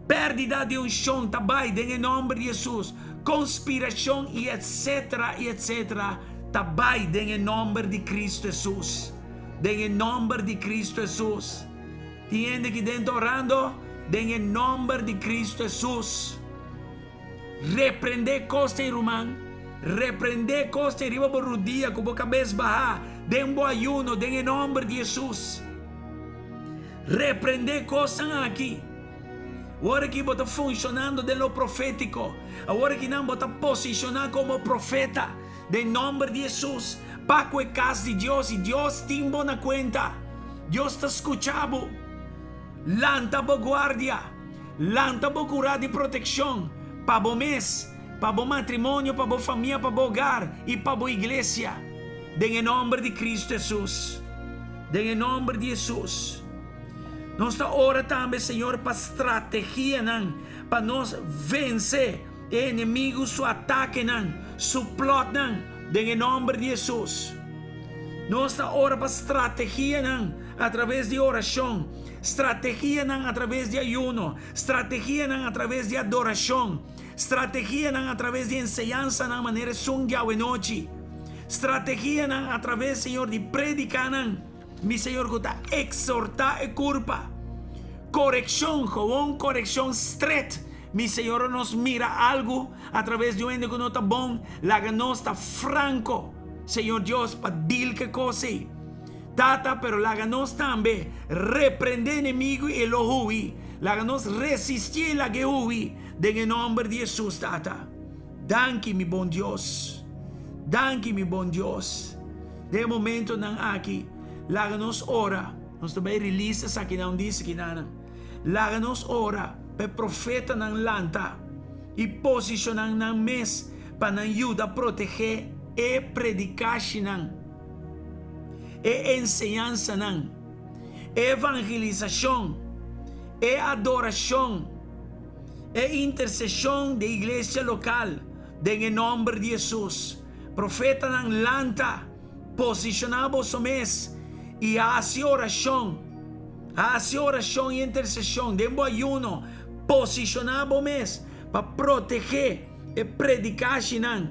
Pèrdida di unshon ta bai den e nòmber di Hesus. Konspirashon i etsetera i etsetera ta bai den e nòmber di Kristu Hesus. Den e nòmber di Kristu Hesus. Tin hende ki den ta orando? Den e nòmber di Kristu Hesus. Reprendé kos ei, ruman. Reprendé kos ei riba bo rudia ku bo kabes bahá den bo ayuno den e nòmber di Hesus. Reprendé kosnan aki. Awor aki bo ta funshonando den lo profétiko. Awor aki nan bo ta posishoná komo profeta den nòmber di Hesus pa ku e kas di Dios i Dios tin bo na kuenta. Dios ta skucha bo. Lanta bo guardia. Lanta bo kurá di protekshon pa bo mes, pa bo matrimonio, pa bo famia, pa bo hogar i pa bo iglesia. Den e nòmber di Kristu Hesus. Den e nòmber di Hesus. Nos ta ora tambe, Señor, pa strategianan pa nos vense e enemigu su atakenan, su plotnan, den e nòmber di Hesus. Nos ta ora pa strategianan atraves di orashon, strategianan atraves di ayuno, strategianan atraves di adorashon, strategianan atraves di enseñansanan manera esun di awenochi, strategianan atraves, Señor, di predicanan, mi Señor, ku ta exhortá e kurpa. Korekshon, gewoon korekshon stret. Mi Señor, ora nos mira algu atraves di un hende ku no ta bon, laga nos ta franko, Señor Dios, pa deal ku e kos ei. Tata, pero laga nos tambe reprendé enemigu i e lo hui. Laga nos resistié i lag'é hui, den e nòmber di Hesus, Tata. Danki, mi bon Dios. Danki, mi bon Dios. Den e momentonan aki, laga nos ora. Nos ta bai release esakinan un di esakinan. Laga nos ora pa e profetanan lanta i posishonan nan mes pa nan yuda protegé e predikashinan, e enseñansanan, e evangelisashon, e adorashon, e interseshon di e iglesia lokal den e nòmber di Hesus. Profetanan lanta, posishoná boso mes i hasi orashon. Hasi orashon i interseshon den bo ayuno. Posishoná bo mes pa protegé e predikashinan,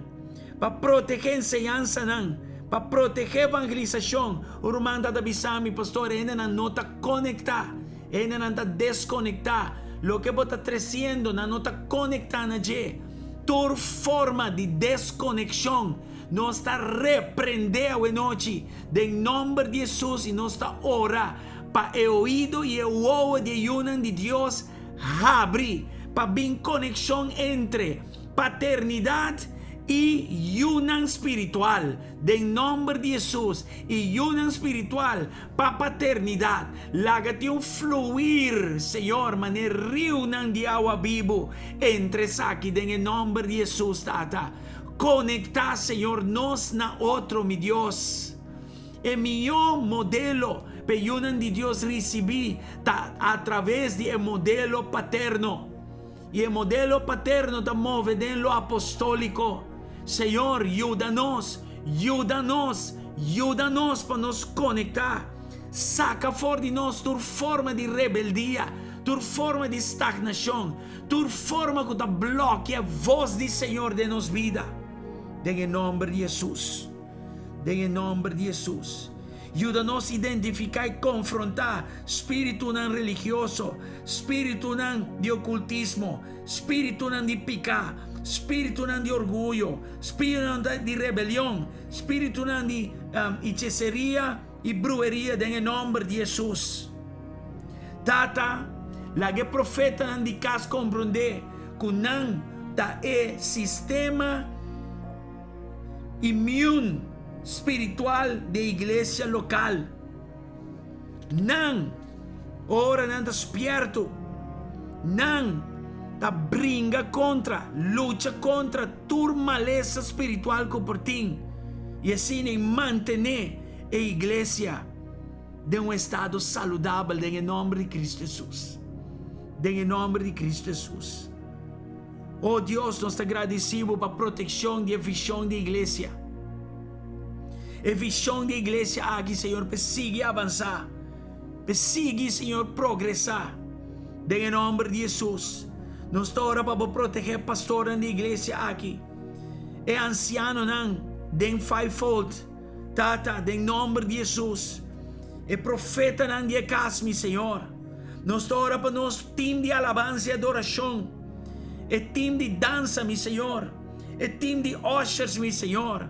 pa protegé enseñansanan, pa protegé evangelisashon. Un ruman ta ta bisa mi, Pastor, e hendenan no ta konektá, e hendenan ta deskonektá. Loke bo ta tresiendo, nan no ta konektá na dje. Tur forma di deskonekshon nos ta reprendé awenochi den nòmber di Hesus i nos ta ora pa e oido i e wowo di e yunan di Dios habri pa bin konekshon entre paternidat i yunan spiritual den nòmber di Hesus i yunan spiritual pa paternidat. Laga tin un fluir, Señor, manera riunan di awa bibu entre esaki den e nòmber di Hesus, Tata. Konektá, Señor, nos na otro, mi Dios. E mihó modelo p'e yunan di Dios risibí ta atraves di e modelo paterno. I e modelo paterno ta move den lo apostóliko. Señor, yuda nos, yuda nos, yuda nos pa nos konektá. Saka for di nos tur forma di rebeldia, tur forma di stagnashon, tur forma ku ta blòkia vos di Señor den nos bida. Den e nòmber di Hesus. Den e nòmber di Hesus. Yuda nos identifiká i konfrontá spiritunan religioso, spiritunan di okultismo, spiritunan di piká, spiritunan di orguyo, spiritunan di rebelion, spiritunan di hechiseria i bruheria den e nòmber di Hesus. Tata, laga e profetanan di kas komprondé ku nan ta e sistema Immune spiritual di e iglesia lokal. Nan, ora nan ta spierto, nan ta bringa kontra, lucha kontra tur malesa spiritual ku por tin i asina i mantené e iglesia den un estado saludabel den e nòmber di Kristu Hesus. Den e nòmber di Kristu Hesus. O Dios, nos ta gradisí Bo pa protekshon di e vishon di iglesia. E vishon di iglesia aki, Señor, p'e sigui avansá, p'e sigui, Señor, progresá. Den e nòmber di Hesus, nos ta ora pa Bo protegé pastornan di iglesia aki, e ansianonan den fivefold, Tata, den nòmber di Hesus, e profetanan di e kas, mi Señor. Nos ta ora pa nos tim di alabansa i adorashon. E team di dansa, mi Señor. E team di ushers, mi Señor.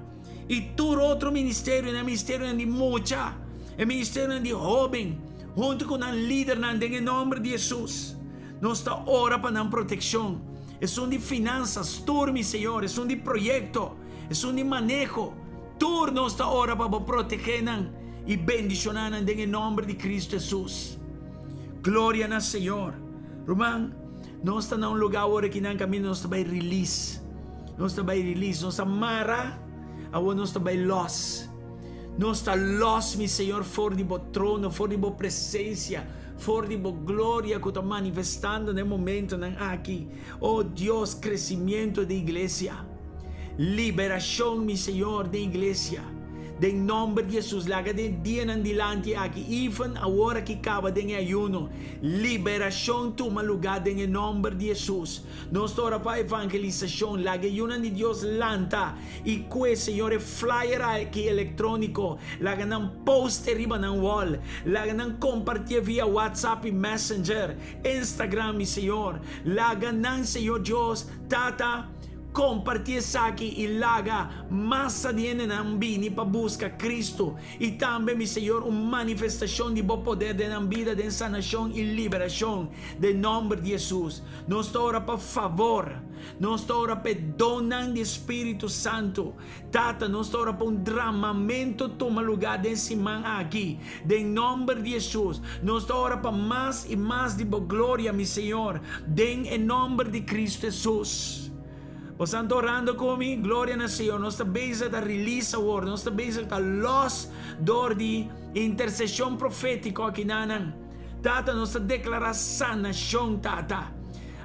I tur otro ministerionan, e ministerionan di mucha, e ministerionan di hoben, huntu ku nan lidernan den e nomber di Hesus. Nos ta ora pa nan protekshon. Esun di finansas, tur, mi Señor, esun di proyekto, esun di maneho, tur nos ta ora pa bo protegé nan i bendishoná nan den e nomber di Kristu Hesus. Gloria na Señor. Ruman, nos ta na un lugá awor aki nan kaminda nos ta bai release. Nos ta bai release. Nos ta mara, awor nos ta bai los. Nos ta los, mi Señor, for di bo trono, for di bo presencia, for di bo gloria cu ta manifestando na e momentonan aki. Oh Dios, crecimiento di iglesia. Liberacion, mi Señor, den iglesia. Den nomber di Jesus, laga den dianan dilanti aki, even awor aki caba den e ayuno, liberacion tuma lugar den e nomber di Jesus. Nos ta ora pa evangelisacion, laga e yunan di Dios lanta i kue, Señor, e flyer aki electronico, laga nan post e riba nan wall, laga nan compartie via WhatsApp i Messenger, Instagram, mi Señor. Laga nan, Señor Dios, Tata, Kompartí esaki i laga masa di hendenan bini pa buska Kristu i tambe, mi Señor, un manifestashon di Bo poder den nan bida den sanashon i liberashon, den nòmber di Hesus. Nos ta ora pa favor. Nos ta ora pa e donnan di e Spiritu Santu. Tata, nos ta ora pa un dramamentu tuma lugá den siman aki, den nòmber di Hesus. Nos ta ora pa mas i mas di Bo gloria, mi Señor, den e nòmber di Kristu Hesus. Bosan ta orando ku mi? Gloria na Señor. Nos ta bezig ta release awor. Nos ta bezig ta lòs dor di interseshon profétiko akinanan. Tata, nos ta deklará sanashon, Tata.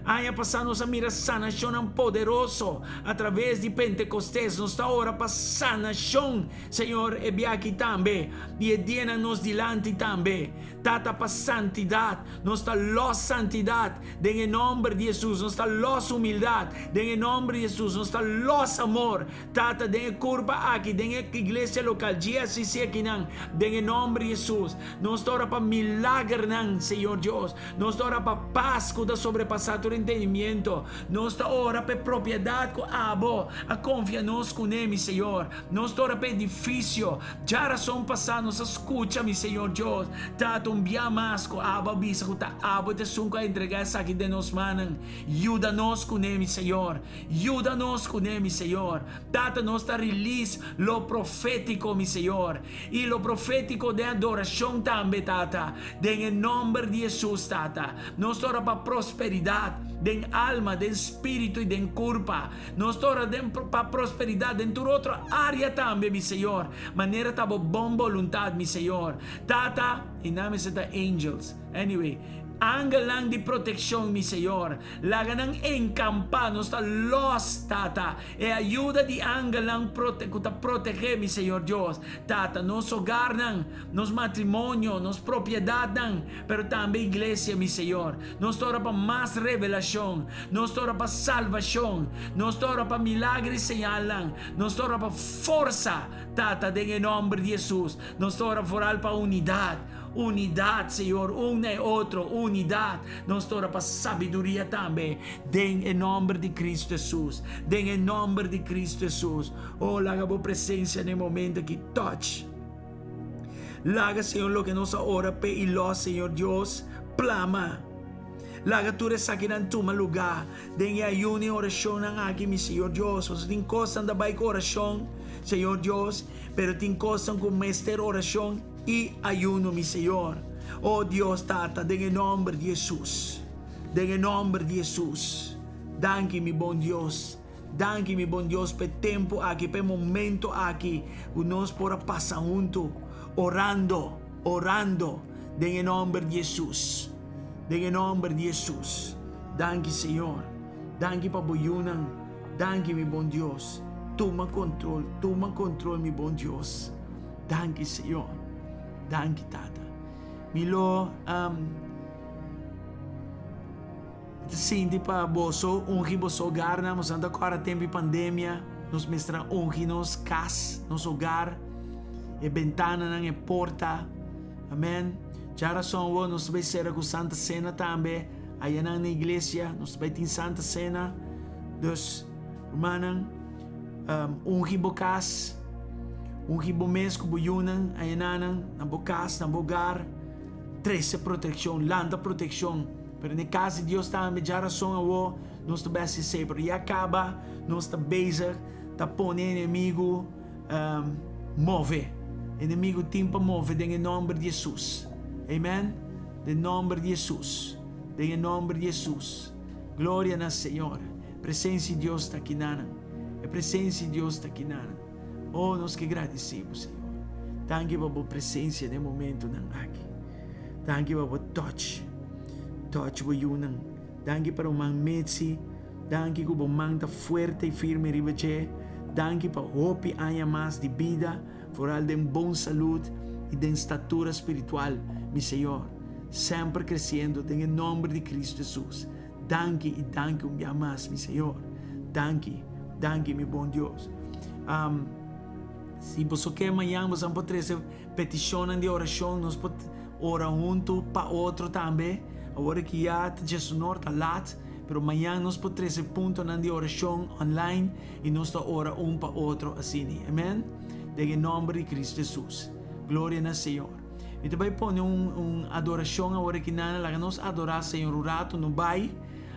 Aña pasá nos a mira sanashonnan poderoso a traves di Pentekostes. Nos ta ora pa sanashon, Señor, e bia aki tambe i e dianan nos dilanti tambe. Tata, pa santidat. Nos ta lòs santidat den e nòmber di Hesus. Nos ta lòs humildat den e nòmber di Hesus. Nos ta lòs amor, Tata, den e kurpa aki, den e iglesia lokal, GSCC akinan, den e nòmber di Hesus. Nos ta ora pa milagernan, Señor Dios. Nos ta ora pa pas ku ta sobrepasá tur entendimiento. Nos ta ora pa e propiedat ku Abo a konfia nos kuné, mi Señor. Nos ta ora pa e edifisio. Djarason pasá nos a skucha, mi Señor Dios, Tata, un bia mas ku Abo a bisa ku ta Abo ta esun ku a entregá esaki den nos mannan. Yuda nos kuné, mi Señor. Yuda nos kuné, mi Señor. Tata, nos ta release lo profétiko, mi Señor. I lo profétiko den adorashon tambe, Tata. Den e nòmber di Hesus, Tata, nos ta ora pa prosperidat den alma, den spiritu i den kurpa. Nos ta ora den pa prosperidat den tur otro área tambe, mi Señor, manera ta bo bon boluntat, mi Señor. Tata, i nan mester ta angels. Anyway, angelnan di protekshon, mi Señor, laga nan enkampá. Nos ta lòs, Tata, E ayuda di angelnan ku ta protegé, mi Señor Dios, Tata, nos hogarnan, nos matrimonio, nos propiedatnan, pero tambe iglesia, mi Señor. Nos ta ora pa mas revelashon, nos ta ora pa salvashon, nos ta ora pa milager i señalnan, nos ta ora pa forsa, Tata, den e nòmber di Hesus. Nos ta ora foral pa unidat. Unidat, Señor, un na e otro, unidat. Nos ta ora pa sabiduria tambe, den e nomber di Cristo Hesus, den e nomber di Cristo Hesus. Oh, laga bo presencia na e momento aki touch. Laga, Señor, loke nos a ora p'e i los, Señor Dios, plama. Laga tur esakinan tuma lugá den e ayuno i orashonnan aki, mi Señor Dios. Pasobra tin kosnan ta bai ku orashon, Señor Dios, pero tin kosnan ku mester orashon I ayuno, mi Señor. O Dios Tata, den e nomber di Hesus. Den e nomber di Hesus. Danki, mi bon Dios. Danki, mi bon Dios, pa e tempo aki, pa e momento aki ku nos por a pasa huntu, orando, orando, den e nomber di Hesus. Den e nomber di Hesus. Danki, Señor. Danki pa bo yunan. Danki, mi bon Dios. Tuma control, tuma control, mi bon Dios. Danki Señor. Danki Tata. Mi lo um, sinti pa boso ungi boso hogarnan. Boso ta kora tempo di pandemia. Nos mester ungi nos kas, nos hogar, e bentananan, e porta. Amen. Djarason wo nos ta bai sera ku Santa Sena tambe. Ayanan na iglesia nos ta bai tin Santa Sena. Dus, rumannan, ungi bo kas, ungi bo mes ku bo yunan, ayenanan, na bo kas, na bo hogar, trese protekshon, lanta protekshon. Pero na e kas di Dios tambe, djarason awo, nos ta bai hasi esei, pero ya kaba nos ta bezig ta pone enemigu move. Enemigu tin pa move den e nomber di Hesus. Amen. Den nomber di Hesus. Den e nomber di Hesus. Gloria na Señor. Presencia di Dios ta kinanan. E presencia di Dios ta kinanan. Oh, nos ke gradisí bo, Señor. Danki pa bo presencia den momentonan aki. Danki pa bo touch. Touch bo yunan. Danki pa ruman Mitzi. Danki ku bo man ta fuerte i firme riba dje. Danki pa hopi aña mas di bida, foral den bon salud i den statura spiritual, mi Señor. Semper kresiendo den e nomber di Cristo Jesus. Danki i danki un bia mas, mi Señor. Danki, danki mi bon Dios. Um, si boso ke mañan boso por trese petishonnan di orashon, nos por ora huntu pa otro tambe. Awor ki ya ta djesunor, ta lat. Pero mañan nos por trese puntonan di orashon online i nos ta ora un pa otro asini. Amen? Den e nomber di Cristo Jesus. Gloria na Señor. Mi ta bai pone un un adorashon awor aki nan. Laga nos adorá Señor un rato. No bai,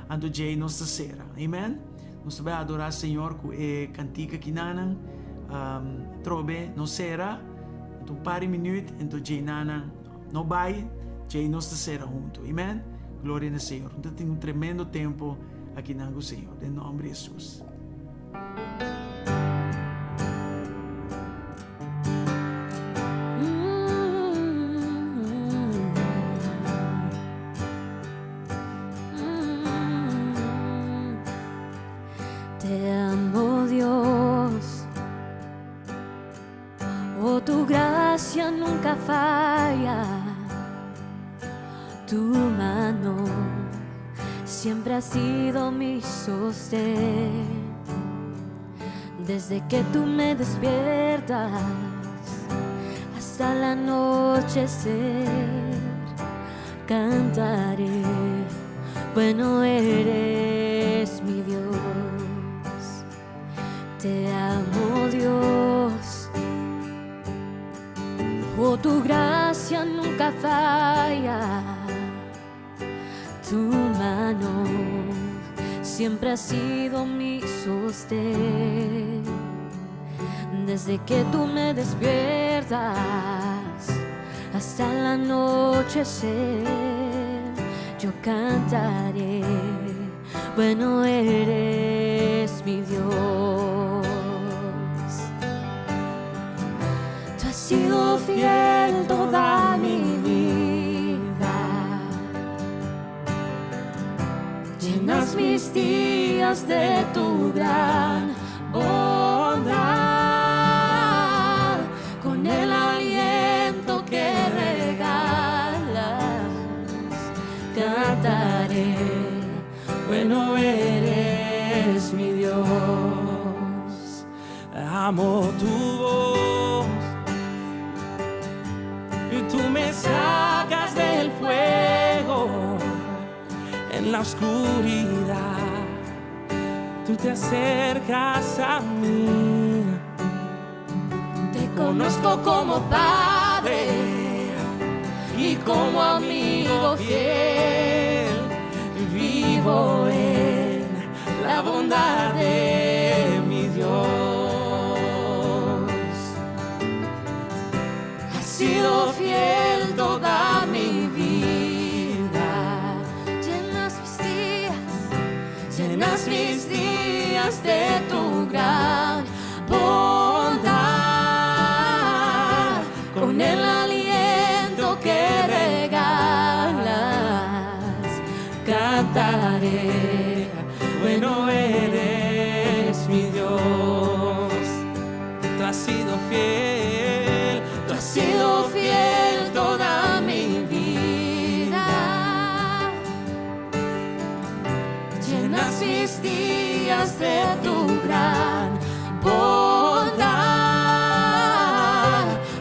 anto djei nos ta sera. Amen? Nos ta bai adorá Señor ku e kantika kinanan. Um, trobe nos sera. Anto un par di minuut, anto djei nanan. No bai, djei nos ta sera hunto. Amen? Gloria na Señor. Nos ta tin un tremendo tempo akinan ku Señor. Den nomber di Jesus. Te amo Dios. Oh, tu gracia nunca falla. Tu mano siempre ha sido mi sostén. Desde que tú me despiertas hasta el anochecer, cantaré. Bueno eres mi Dios. Te amo Dios. Oh, tu gracia nunca falla. Tu mano siempre ha sido mi sostén. Desde que tú me despiertas hasta el anochecer, yo cantaré. Bueno eres mi Dios. Tú has sido fiel toda mi vida. Llenas mis días de tu gran bondad con el aliento que regalas. Cantaré, bueno eres mi Dios. Amo tu voz y tú me sacas del fuego en la oscuridad. Tú te acercas a mí. Te conozco como padre y como amigo fiel. Vivo en la bondad de mi Dios. Has sido fiel toda mi vida. Llenas mis días, llenas mis días de tu gran bondad. Con el aliento que regalas, cantaré. Bueno eres mi Dios. Tú has sido fiel, Tú has sido fiel toda mi vida. Llenas mis días de tu gran bondad.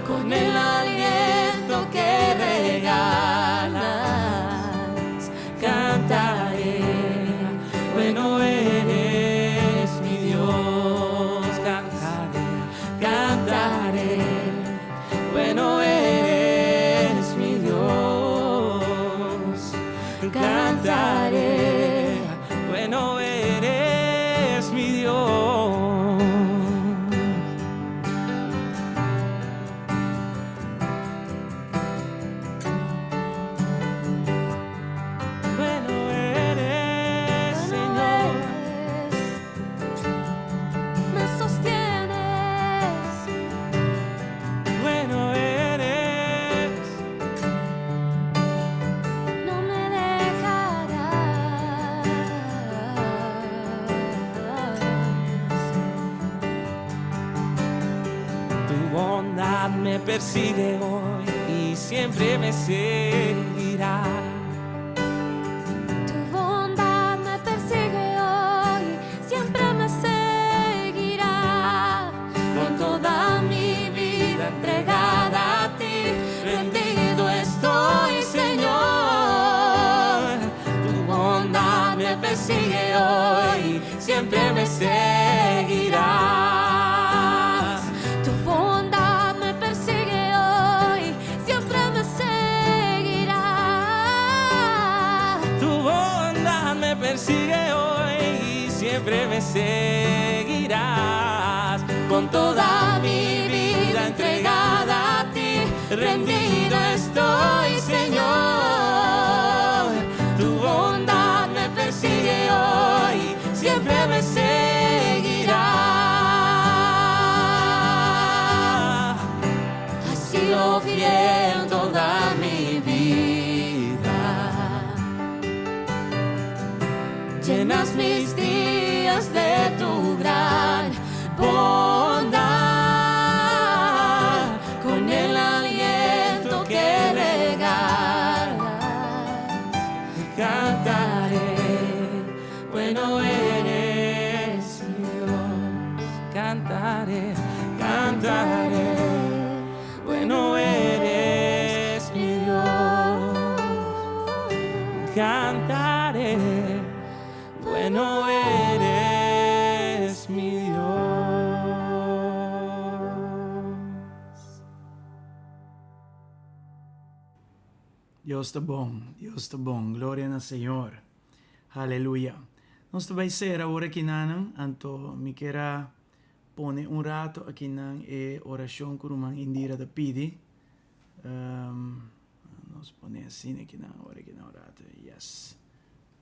Con el aliento que regalas, cantaré. Bueno eres. Me persigue hoy y siempre me seguirá. Tu bondad me persigue hoy, siempre me seguirá. Con toda mi vida entregada a ti, rendido estoy, Señor. Tu bondad me persigue hoy, siempre me seguirá. Tu bondad me persigue hoy, siempre me seguirá. Tu bondad me persigue hoy y siempre me seguirás. Con toda mi vida entregada a ti, rendido estoy, Señor. Tu bondad me persigue hoy, siempre me seguirá. Has sido fiel toda mi vida. Llenas mis días de tu gran bondad con el aliento que regalas. Cantaré, bueno eres mi Dios. Cantaré, cantaré, bueno eres mi Dios. Cantaré, bueno eres mi Dios. Dios ta bon, Dios ta bon. Gloria na Señor. Aleluya. Nos ta bay sera awor akinan, anto mi kier a pone un rato akinan e oracion cu ruman Indira ta pidi. Nos pone asina akinan awor akinan un rato. Yes.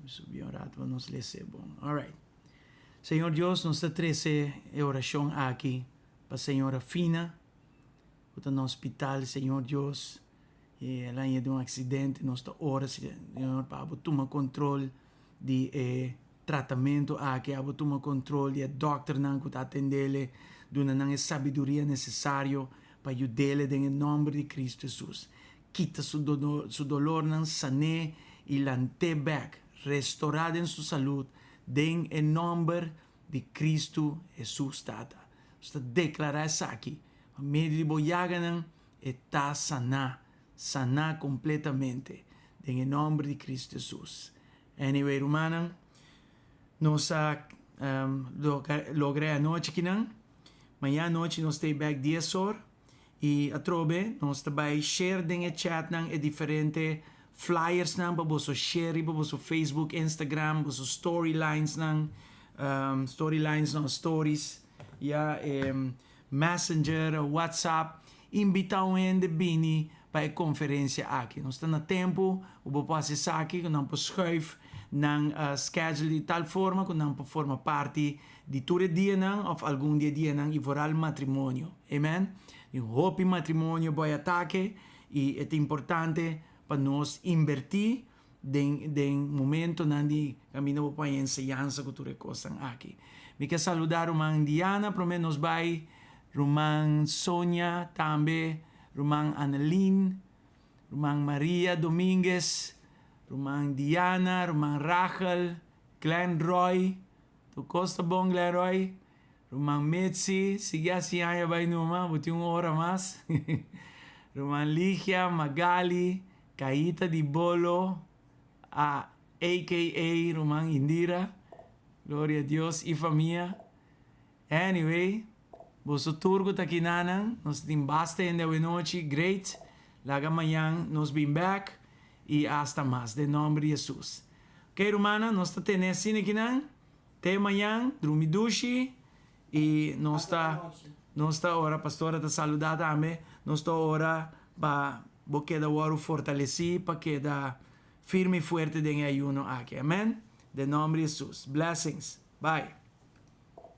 Mi subi un rato pa nos lese bon. Alright. Señor Dios, nos ta trece e oracion aki pa señora Fina, cu ta na hospital, Señor Dios. Y el a haña den un accidente. Nos ta ora, Señor, pa abo tuma control di e tratamento aki, abo tuma control di e dokternan cu ta atendele, duna nan e sabiduria necesario pa yudele den e nomber di Cristo Jesus. Kita su su dolornan, sané y lant'é bek, restorá den su salud, den e nomber di Cristo Jesus, Tata. Nos ta declará esaki pa medio di bo yaganan. E ta saná, saná kompletamente, den e nòmber di Kristu Hesus. Anyway, rumannan, nos a logra e anochi kinan. Maña anochi nos ta ei bèk dies or i atrobe nos ta bai share den e chatnan e diferente flyersnan pa boso share riba boso Facebook, Instagram, boso storylinesnan, storylines no, stories, ya, e Messenger, WhatsApp, invita un hende bini pa e conferencia aki. Nos ta na tempo cu bo por haci esaki, cu nan por schuif nan schedule di tal forma cu nan por forma parti di tur e dianan of algun di e dianan y vooral matrimonio. Amen. Tin hopi matrimonio boy atake y e ta importante pa nos inberti Den den momentonan di kaminda bo por haña enseñansa ku tur e kosnan aki. Mi ke saludá ruman Diana promé nos bai, ruman Sonia tambe, ruman Annelien, ruman Maria Dominguez, ruman Diana, ruman Rachel, Glenn Roy, tur kos ta bon Glenn Roy? Ruman Mitzi, sigui hasi aña bai numa, bo tin un ora mas. Ruman Ligia, Magali, Caita di Bolo, a aka Ruman Indira, Gloria a Dios y famia. Anyway, boso tur cu ta kinanan, nos tin basta hende awenochi, great. Laga mañan nos bin bek y hasta mas, den nomber di Jesus. Ok rumannan, nos ta tene asina kinan. Te mañan, drumi dushi y nos ta nos ta ora, pastora ta saluda tambe, nos ta ora pa bo keda wòrdu fortalesí pa keda firme y fuerte den e ayuno aki. Amen. Den nomber di Jesus. Blessings. Bye.